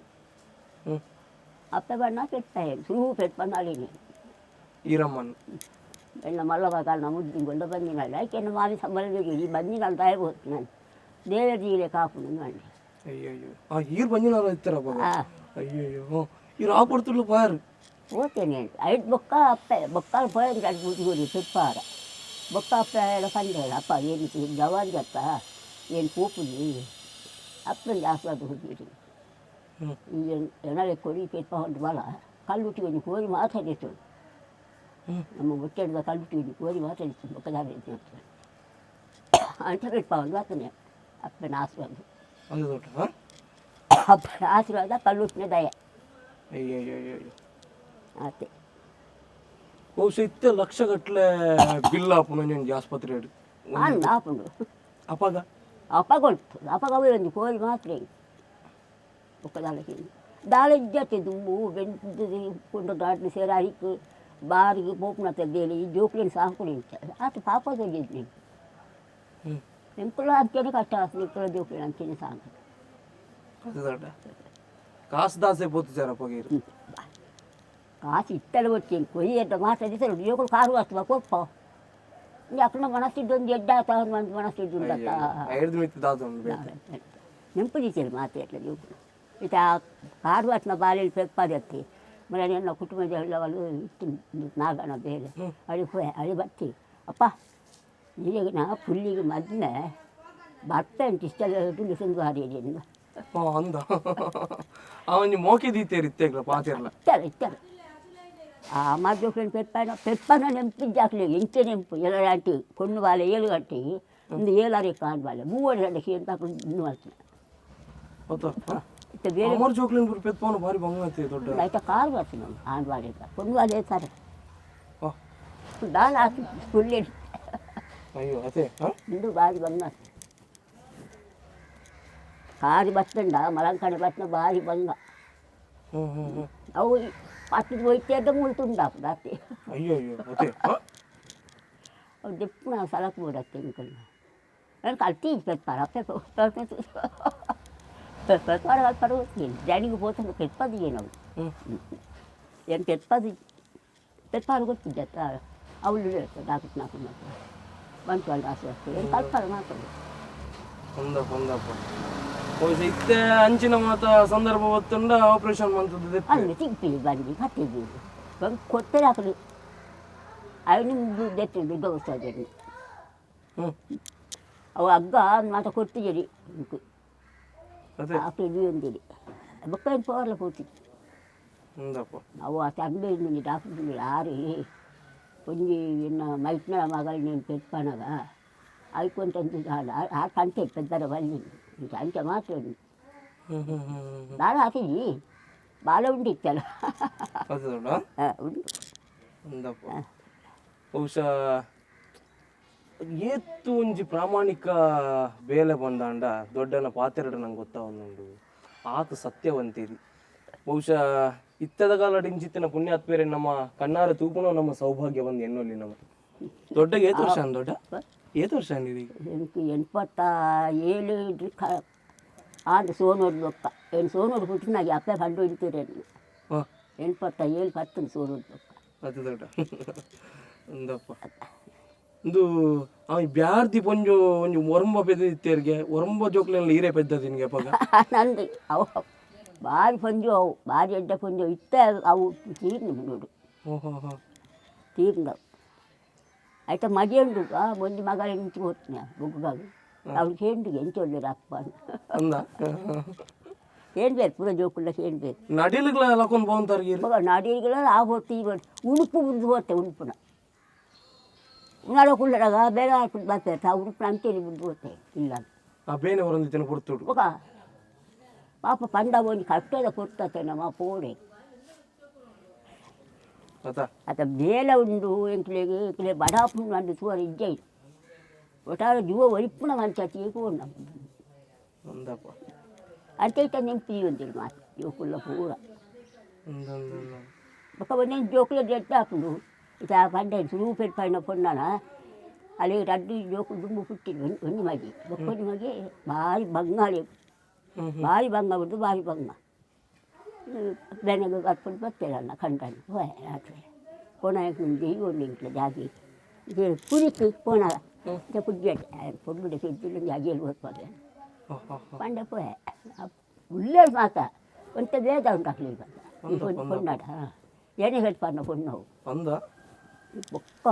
ಅಪ್ಪೆ ಬಣ್ಣ ಪೆಟ್ಟ ಸುರು ಪೆಟ್ಪಣ್ಣ ಅಳಿನಿ. ಈರಮ್ಮನ್. ಎಣ್ಣ ಮಲ್ಲ ಮಗನ ಮುದ್ದಿ ಗೊಂಡ ಬಂದಿನಾಳು ಯಾಕೆ ಎಣ್ಣ ಮಾವಿ ಸಂಬಳ ಈ ಬಂದಿನಾಳು ದಯ ಹೋಗ್ತು ನಾನು ದೇವರ ಜೀಲೆ ಕಾಪು ಮಾಡಿ. ಅಯ್ಯೋ ಅಯ್ಯೋ, ಆ ಈರ್ ಬಂದಿನಾರ ಇತ್ತಾರ ಅವಾಗ? ಆ. ಅಯ್ಯೋ ಅಯ್ಯೋ, ಈರ್ ಆ ಪಡ್ತಿರ್ಲು ಪಾಯರ್. ಹೋಗ್ತೇನೆ ಐದು ಬೊಕ್ಕ ಅಪ್ಪೆ ಬೊಕ್ಕ ಪೋಯಂಗೆ ಅದು ಬುದ್ಧಿಗುರಿ ಪೆಪ್ಪಾರ ಬೊಕ್ಕ ಅಪ್ಪೆ ಎಲ್ಲ ಕಂಡೇಳ ಅಪ್ಪ ಏನು ಜವಾನ್ ಜತ್ತ ಏನು ಕೂಪುಜಿ ಅಪ್ಪನ ಆಸ್ವಾದ ಹೋಗಿರಿ. ಈ ಎಣಲೆ ಕೊಡಿ ಪೆಪ್ಪ ಹೊಂಟು ಬಲ ಕಲ್ಲುಟ್ಟಿ ಒಂದು ಕೋರಿ ಮಾತಾಡಿತ್ತು. ನಮ್ಮ ಮುಚ್ಚಡಿದ ಕಲ್ಲುಟ್ಟಿ ಒಂದು ಕೋರಿ ಮಾತಾಡಿತ್ತು ಬೊಕ್ಕದಾರ ಅಂತ ಪೆಪ್ಪ ಒಂದು ಬರ್ತನೆ ಅಪ್ಪನ ಆಶೀರ್ವಾದ. ಅದೇ ದೊಡ್ಡ ಹಾ? ಅಪ್ಪನ ಆಶೀರ್ವಾದ, ಕಲ್ಲುಟ್ಟಿನ ದಯ. ಅಯ್ಯೋ ಅಯ್ಯೋ ಅಯ್ಯೋ ಅಯ್ಯೋ. ಆತೆ. ಬಹುಶಃ ಇತ್ತೆ ಲಕ್ಷ ಗಟ್ಟಲೆ ಬಿಲ್ ಆಪುನ ಒಂಜಿ ಆಸ್ಪತ್ರೆ ಅಂದ ಆಪುಂಡು. ಅಪಗ? ಅಪಗೊಳ್ತು ಅಪಗ ಒಂದು ಕೋರಿ ಮಾತ್ರ ಒಕ್ಕದಾಳಕ್ಕೆ ದಾಳ ಇಜ್ಜತೆ ದುಂಬು ಬೆಂದು ಕೊಂಡು ದಾಟ್ಲಿ ಸೇರ ಅರಿಕ್ ಬಾರಿಗೆ ಪೋಪುನ ತೆದ್ದೇಳಿ ಈ ಜೋಕ್ಲಿನ ಸಾಕುಡು ಇಂಚ ಆತ ಪಾಪ ತೆಗೆದ್ನಿ. ಎಂಕುಲ ಅಂಚೆನೆ ಕಷ್ಟ ಆತು, ಎಂಕುಲ ಜೋಕ್ಲಿನ ಅಂಚೆನೆ ಸಾಕು. ಅದೇ ದೊಡ್ಡ ಕಾಸು ದಾಸೆ ಪೋತು ಅಪಗ ಇರು. ಕಾಸು ಇತ್ತಲ వచ్చి ಕೊಯ್ಯದ ಮಾತಾಡಿಸಲು ಜೋಕುಲು ಕಾರು ಹತ್ತುವ ಕೊಪ್ಪ ಅಕ್ಕನ ಮನಸ್ಸಿದ್ದೊಂದು ಎಡ್ಡ ಆತ ಒಂದು ಮನಸ್ಸಿದ್ದುಂಡತ್ತ. ಐದು ಮಿತ್ತು ದಾದ ಉಂಡು ಬೇತೆ. ನೆಂಪು ದೀಚೇರು ಮಾತಾಡ್ಲ ಜೋಕುಲು ಇತ್ತ ಕಾರು ಹತ್ತಿನ ಬಾಲೆಯಲ್ಲಿ ಪೆಪ್ಪಾದತ್ತಿ ಮಳೆ ನನ್ನ ಕುಟುಂಬದ వాళ్ళు ಇತ್ತು ನಾಗನ ಬೇರೆ ಅಳಿ ಹೋಯ್ ಅಳಿ ಬತ್ತಿ ಅಪ್ಪ ಈಗ ನಾ ಪುಲ್ಲಿಗೆ ಮದ್ಮೆ ಬರ್ತೇನೆ ಇಷ್ಟೆಲ್ಲ ದುಡ್ಡು ಸುಂದು ಹಾರಿದ್ದೀನಿ. ಹಾ ಅಂದ ಆ ಒಂಜಿ ಮೋಕೆ ದೀತೇರು ಇತ್ತೆಗ್ಲ ಪಾತೆರ್ಲ. ಇತ್ತಾರೆ ಇತ್ತಾರೆ ಆ ಮದ್ದೊಕ್ಳಿನ ಪೆಪ್ಪನ ಪೆಪ್ಪನ ನೆಂಪಿದ್ದು ಹಾಕ್ಲಿ ಎಂಚೆ ನೆಂಪು ಎಲ್ಲ ಆಂಟಿ ಪೊಣ್ಣು ಬಾಲೆ 7 ಗಂಟೆಗೆ ಒಂದು ಏಳಾರೆ ಕಾಲು ಬಾಲೆ ಮೂವರು ಗಂಟೆ ಅಂತ ಇನ್ನು ಮಾಡ್ತೀನಿ. ಗೊತ್ತಾ? ಇತ್ತೆ ಬೇರೆ ಅಮರ್ ಜೋಕ್ಲಿನ ಪೂರ ಪೆತ್ಪೋನು ಭಾರಿ ಬಂಗ ಆತೆ ದೊಡ್ಡ. ಐತ ಕಾರ್ ಬರ್ತೀನಿ ಆಂಡ್ ವಾಡೆ ಪೊಣ್ಣು ವಾಡೆ ತಾರೆ. ಆ, ದಾಲ ಆತು ಸುಳ್ಳಿ. ಅಯ್ಯೋ ಅದೇ ಹಾ. ಇಂದು ಬಾರಿ ಬಂಗ ಕಾರಿ ಬತ್ತಂಡ ಮಲಂಕಡೆ ಬತ್ತನ ಬಾರಿ ಬಂಗ. ಹ್ಮ್ ಹ್ಮ್ ಹ್ಮ್. ಅವು ಪತ್ತದ ಹೋಯ್ತೇದ ಮುಳ್ತುಂಡಾಪುಡು ಅತ್ತೆ. ಅಯ್ಯೋ ಅಯ್ಯೋ ಅದೇ ಹಾ. ಅವು ದೆಪ್ಪು ನಾವು ಸಲಕ್ ಬೋಡತ್ತೆ ಇಂಕಲ್ ನಾನು ಕಲ್ತಿ ಪೆಪ್ಪಾರ ಪೆಪ್ಪಾರ ಕಲ್ಪಾರ ಜಾನಿಗೆ ಪೋತಂದು ಪೆಪ್ಪದು ನಾವು. ಹ್ಮ್. ಏನು ಪೆಪ್ಪದು ಪೆಪ್ಪಾರ ಗೊತ್ತಿದ್ದ ಅವಳು ನಾಲ್ಕು ನಾಲ್ಕು ಮಕ್ಕಳು ಬಂತು ಅಲ್ಲಿ ಆಸೆ ಏನು ಕಲ್ಪಾರ ಮಾತಾಡು. ಒಂದಪ್ಪ ಒಂದಪ್ಪ ಬಹುಶಃ ಇತ್ತೆ ಅಂಚಿನ ಮಾತ ಸಂದರ್ಭ ಬತ್ತುಂಡ ಆಪರೇಷನ್ ಮಂತದ್ದು. ಅಲ್ಲಿ ತಿಂಪಿ ಬಂದು ಕತ್ತಿದ್ದೀವಿ ಬಂದು ಕೊತ್ತರೆ ಹಾಕಲಿ ಅವನು ದುಡ್ಡು ದುಡ್ಡು ವಸ್ತು. ಹ್ಮ್. ಅವು ಹಗ್ಗ ಮಾತ ಕೊಟ್ಟಿದ್ದೀರಿ. ಅದೇ. ಆಕಳು ಒಂದಿರಿ ಬೊಕ್ಕ ಪೋರ್ಲ ಪೂರ್ತಿ. ಒಂದಪ್ಪ. ಅವು ಆ ತಂಬೆ ಮುಂಜಿ ಡಾಕ್ಟರ್ ಯಾರು ಒಂಜಿ ಎನ್ನ ಮೈಟ್ನ ಮಗಳು ನೀನು ಪೆಪ್ಪನಗ ಐಕೊಂತಂದು ಆ ಕಂತೆ ಪೆದ್ದರ ಬಲ್ಲಿ ಅಂಚೆ ಮಾತ್ರ. ಹ್ಮ್ ಹ್ಮ್ ಹ್ಮ್ ಹ್ಮ್. ಬಾಳ ಹಾಕಿದ್ವಿ ಬಾಳ ಉಂಡಿತ್ತಲ್ಲ. ಅದೇ ದೊಡ್ಡ. ಹಾಂ ಉಂಟು. ಒಂದಪ್ಪ ಬಹುಶಃ ಏತ್ತು ಒಂಜಿ ಪ್ರಾಮಾಣಿಕ ಬೇಲೆ ಬಂದಾಂಡ ದೊಡ್ಡನ ಪಾತೆರಡು ನಂಗೆ ಗೊತ್ತಾವೊಂದುಂಡು ಆತ ಸತ್ಯವಂತಿದಿ. ಬಹುಶಃ ಇತ್ತದ ಕಾಲಡ್ ಇಂಚಿತ್ತಿನ ಪುಣ್ಯಾತ್ಮೇರೆ ನಮ್ಮ ಕಣ್ಣಾರ ತೂಪುನ ನಮ್ಮ ಸೌಭಾಗ್ಯ ಬಂದು ಎನ್ನೊಲ್ಲಿ. ನಮ್ಮ ದೊಡ್ಡಗೆ ಏತ್ ವರ್ಷ ಅಂದ್ ದೊಡ್ಡ ಏತ್ ವರ್ಷ ಅಂದಿದೆ ಈಗ? എനിക്ക് 87 ಆಂಡ್ ಸೋನೋಡು ಬೊಕ್ಕ ಏನು ಸೋನೋಡು ಹುಟ್ಟಿನಾಗಿ ಅಪ್ಪೆ ಕಂಡು ಹಿಡಿತೀರೇನು. ಹಾ. 87 ಪತ್ತನು ಸೋನೋಡು ಬೊಕ್ಕ. ಅದು ದೊಡ್ಡ ಒಂದಪ್ಪ ಒಂದು ಅವ ಬ್ಯಾರ್ದಿ ಪೊಂಜು ಒಂಜಿ ಒರಂಬ ಪೆದ್ದಿತ್ತೇರ್ಗೆ ಒರಂಬ ಜೋಕ್ಲೆಲ್ಲ ಈರೆ ಪೆದ್ದದಿನ್ಗೆ ಅಪಗ. ನಂದು ಅವು ಭಾರಿ ಪಂಜು ಅವು ಭಾರಿ ಎಡ್ಡೆ ಪಂಜು ಇತ್ತ ಅವು ತೀರ್ನು ನೋಡು. ಓಹೋ ಹೋ. ತೀರ್ನವು ಆಯ್ತಾ ಮಗೆ ಉಂಡು ಆ ಒಂಜಿ ಮಗ ಎಂಚು ಹೋಗ್ತೀನಿ ಬೊಗ್ಗಾಗ ಅವ್ರು ಹೇಂಡು ಎಂಚು ಒಳ್ಳೆ ಅಪ್ಪ. ಅಂದ. ಏನು ಬೇಕು ಪೂರ ಜೋಕುಲ್ಲ ಏನು ಬೇಕು. ನಡಿಲುಗಳ ಲಕೊಂದು ಬೋಂತಾರ್ಗೆ. ಮಗ ನಾಡಿಗಳ ಆ ಹೊತ್ತು ಈ ಹೊತ್ತು ಉಡುಪು ಉಡ್ದು ಹೋತೆ ಉಡುಪುನ ನಡಕುಳ್ಳಾಗ ಬೇಗ ಹಾಕ್ಬಿಟ್ಟು ಬರ್ತಾರೆ ಆ ಉಡುಪು ಅಂತೇಳಿ ಬಿದ್ದು ಹೋತೆ ಇಲ್ಲ. ಆ ಬೇನೆ ಹೊರಂದಿತ್ತೇನೆ ಕೊಡ್ತುಡು. ಮಗ ಪಾಪ ಪಂಡ ಒಂಜಿ ಕಟ್ಟದ ಕೊಡ್ತತೆ ನಮ್ಮ ಪೋಡೆ. ಆತ. ಅತ ಬೇಲೆ ಉಂಡು ಎಂಕ್ಲೆಗ್ ಎಂಕ್ಲೆ ಬಡಾಪುಂಡು ಅಂದು ತೂವರೆ ಇಜ್ಜೈ ಒಟ್ಟಾರೆ ಜೀವ ಒರಿಪುನ ಮಂಚತಿ ಪೋಂಡ. ಅಂದಪ್ಪ. ಅಂತೆ ಇತ್ತ ನೆಂಪಿ ಒಂದಿರು ಮಾತು ಜೋಕುಲ್ಲ ಪೂರ. ಅಂದ ಅಂದ ಅಂದ. ಬೊಕ ಒಂದೊಂದು ಜೋಕುಲ ಜಡ್ಡು ಹಾಕುಂಡು ಇತ್ತ ಪಂಡ ಸುರು ಪೆಟ್ಪಾಯಿನ ಪೊಣ್ಣನ ಅಲ್ಲಿ ರಡ್ಡು ಜೋಕು ದುಂಬು ಪುಟ್ಟಿದ್ದು ಒಂಜಿ ಒಂಜಿ ಮಗೆ ಬೊಕ್ಕೊಂಜಿ ಮಗೆ ಭಾರಿ ಬಂಗಾಳಿ. ಹ್ಮ್. ಭಾರಿ ಬಂಗ ಉಂಟು ಭಾರಿ ಬಂಗ ಬೆನಗ ಕರ್ಕೊಂಡು ಬರ್ತೀರಲ್ಲ ಕಂಡನು ಹೋಯ್ ರಾತ್ರಿ ಪೋಣ ಒಂದು ಇಂಟ್ಲ ಜಾಗಿ ಪುರಿಕ್ ಪೋಣ ಪುಡ್ಜೆ ಪೊಡ್ಬಿಡೆ ಸುಜ್ಜಿಲ್ಲ ಜಾಗಿಯಲ್ಲಿ ಓದ್ಪಾಗ. ಹಾ, ಹಾ, ಹಾ. ಪಂಡ ಪೋಯೆ ಉಳ್ಳೇರು ಮಾತ ಒಂತ ವೇದ ಉಂಟು ಹಾಕ್ಲಿ ಪೊಣ್ಣಾಡ ಏನೇ ಹೇಳ್ಪಾನ ಪೊಣ್ಣು ಅಂದ. ಬೊಕ್ಕ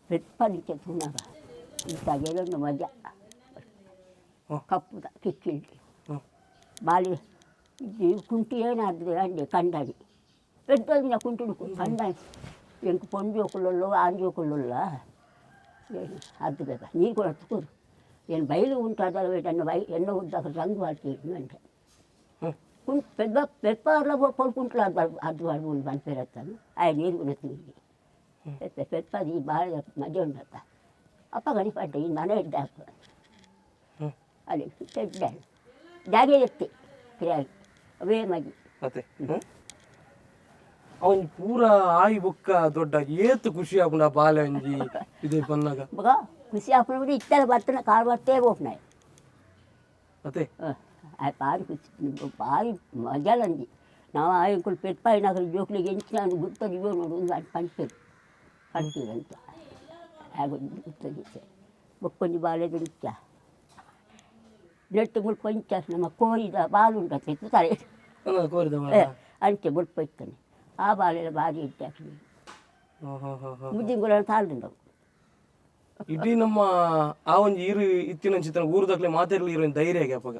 ಪೆಟ್ಪನಿಕ್ಕೆ ತುಣಗ ಇಂಥ ಗೆಲೊಂದು ಮಜಾ. ಹ. ಕಪ್ಪುದ ಕಿಕ್ಕಿಲ್ಟಿ. ಹ್ಮ್. ಬಾಲಿ ಕುಂಟಿ ಏನಾದ್ರೆ ಅಂಡೆ ಕಂಡಾಡಿ ಪೆದ್ದೋದಿನ ಕುಂಟು ಕಂಡಾಡಿ ಎಂಕ್ ಪೊಂಜೋಕುಲುಳ್ಳು ಆಂಜೋಕುಲುಳ್ಳ ಅದು ಬೇಕಾ ನೀರು ಕೂಡ ತುಕೂರು ಏನು ಬೈಲು ಉಂಟಾದ ಎನ್ನ ಬೈ ಎನ್ನ ಉದ್ದ ರಂಗು ಹಾಕಿ ಅಂಟೆ. ಹ್ಮ್. ಕುಂ ಪೆದ್ದ ಪೆಪ್ಪಾರ್ಲ ಪೊಲ್ ಕುಂಟ್ಲ ಅದು ಅದು ಬಂದ್ಪೇರತ್ತಾನು ಆಯ್ ನೀರು ಕೂಡ ತಿಂಗಿ ಪೆಪ್ಪ ಪೆಪ್ಪದು ಈ ಭಾಳ ಮಜಾ ಉಂಟತ್ತ ಅಪ್ಪ ಗಣಿ ಪಡ್ಡೆ ಈ ಮನೆ ಇದ್ದ ಹ್ಮ್. ಅಲ್ಲಿ ತೆಡ್ಡೆ ಜಾಗೆ ಎತ್ತಿ ಕ್ರಿಯಾಗಿ ಅವೇ ಮಗಿ. ಅದೇ ಅವನ್ ಪೂರ ಆಯಿ ಬೊಕ್ಕ ದೊಡ್ಡ ಏತ್ ಖುಷಿ ಆಪುಂಡು ಆ ಬಾಲೆ ಒಂಜಿ ಇದೆ ಪನ್ನಾಗ. ಮಗ ಖುಷಿ ಆಪುನ ಇತ್ತಲ್ಲ ಬರ್ತನ ಕಾರ್ ಬರ್ತೇ ಹೋಗ್ನಾಯ್. ಅದೇ. ಭಾರಿ ಖುಷಿ ಭಾರಿ ಮಜಾಲಂದಿ ನಾವು ಆಯಂಕುಲು ಪೆಟ್ಪಾಯಿನಾಗ ಜೋಕ್ಲಿಗೆ ಎಂಚಿನ ಗುರ್ತದ ಇವ ನೋಡು ಒಂದು ಪಂಪೇರು ಪಂಪೀರಂತ ಹಾಗೆ ಗುರ್ತದ ಬೊಕ್ಕೊಂಜಿ ಬಾಳೆದ ನಿಚ್ಚ ನೆಟ್ಟು ಮುಲ್ಪ ಇಂಚ ನಮ್ಮ ಕೋರಿದ ಬಾಲು ಉಂಟು ತರೆ. ಅಂದ ಕೋರಿದ ಬಾಲ. ಅಂಚೆ ಮುಲ್ಪ ಇತ್ತಾನೆ ಆ ಬಾಳೆಲ್ಲ ಭಾರಿ ಇತ್ತು ಹಾಕಿ. ಹಾ, ಹಾ, ಹಾ, ಹಾ. ಮುದ್ದಿಂಗುಳ ತಾಳ್ದುಂಡವು. ಇಡೀ ನಮ್ಮ ಆ ಒಂಜಿ ಇರು ಇತ್ತಿನ ಚಿತ್ರ ಊರುದಕ್ಲೆ ಮಾತೆರ್ಲಿ ಇರೋ ಧೈರ್ಯ ಅಪ್ಪಗ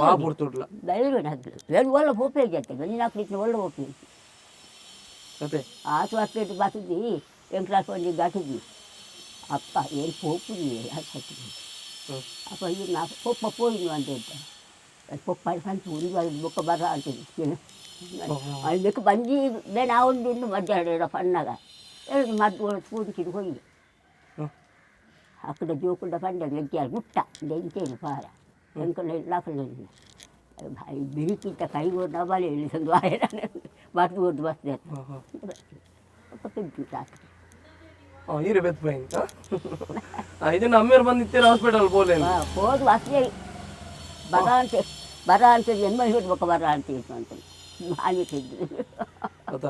ವಾ ಪೊರ್ತುಡ್ಲ. ಧೈರ್ಯ ಏನು ಒಳ್ಳೆ ಉಪಯೋಗ ಆಗ್ತದೆ ನೀನು ಹಾಕ್ಲಿಕ್ಕೆ ಒಳ್ಳೆ ಉಪಯೋಗ. ಅದೇ. ಆಸು ಹಾಕ್ಲಿಟ್ಟು ಬರ್ತದಿ ಎಂಕ್ಲಾಸ್ ಒಂದು ಗಾಟಿದ್ವಿ ಅಪ್ಪ ಏನು ಪೋಪುದಿ ಹಾಕಿ. ಹ್ಮ್. ಅಪ್ಪ ಈಗ ನಾ ಪೊಪ್ಪ ಪೋಯಿನು ಅಂತ ಹೇಳ್ತಾರೆ. ಪೊಪ್ಪಾಯಿ ಪಂಚು ಉಂದು ಬೊಕ್ಕ ಬರ ಅಂತೀನಿ. ಅದಕ್ಕೆ ಬಂಜಿ ಬೇಡ ಉಂಡು ಉಂಡು ಮಧ್ಯಾಹ್ನ ಪಣ್ಣಾಗ ಮದ್ದು ಪೂಂಚಿಡು ಹೋಗಿ. ಅಕ್ಕಡ ಜೋಕುಂಡ ಪಂಡ ಲೆಗ್ಗ್ಯಾರ ಮುಟ್ಟ ಎಂಚೇನು ಪಾರ ಎಂಕಲ್ಲ ಇಲ್ಲ. ಬಿರಿಕಿಟ್ಟ ಕೈಗೋಡ ಬಲೆ ಇಳಿಸೊಂದು ಆಯನ ಮದ್ದು ಓದು ಬರ್ತದೆ ಪಿಂಚು ರಾತ್ರಿ. ಈರೆ ಬೆತ್ ಪೈನ್ ಇದನ್ನ ಅಮ್ಮೇರು ಬಂದಿತ್ತೀರ ಹಾಸ್ಪಿಟಲ್ ಪೋಲೇನು? ಹೋದು ಅಷ್ಟೇ ಬರ ಅಂತ ಬರ ಅಂತ ಎಮ್ಮ ಹಿಡ್ಬೇಕು ಬರ ಅಂತ ಇತ್ತು ಅಂತ ಮಾನಿಟ್ಟಿದ್ದು. ಅದ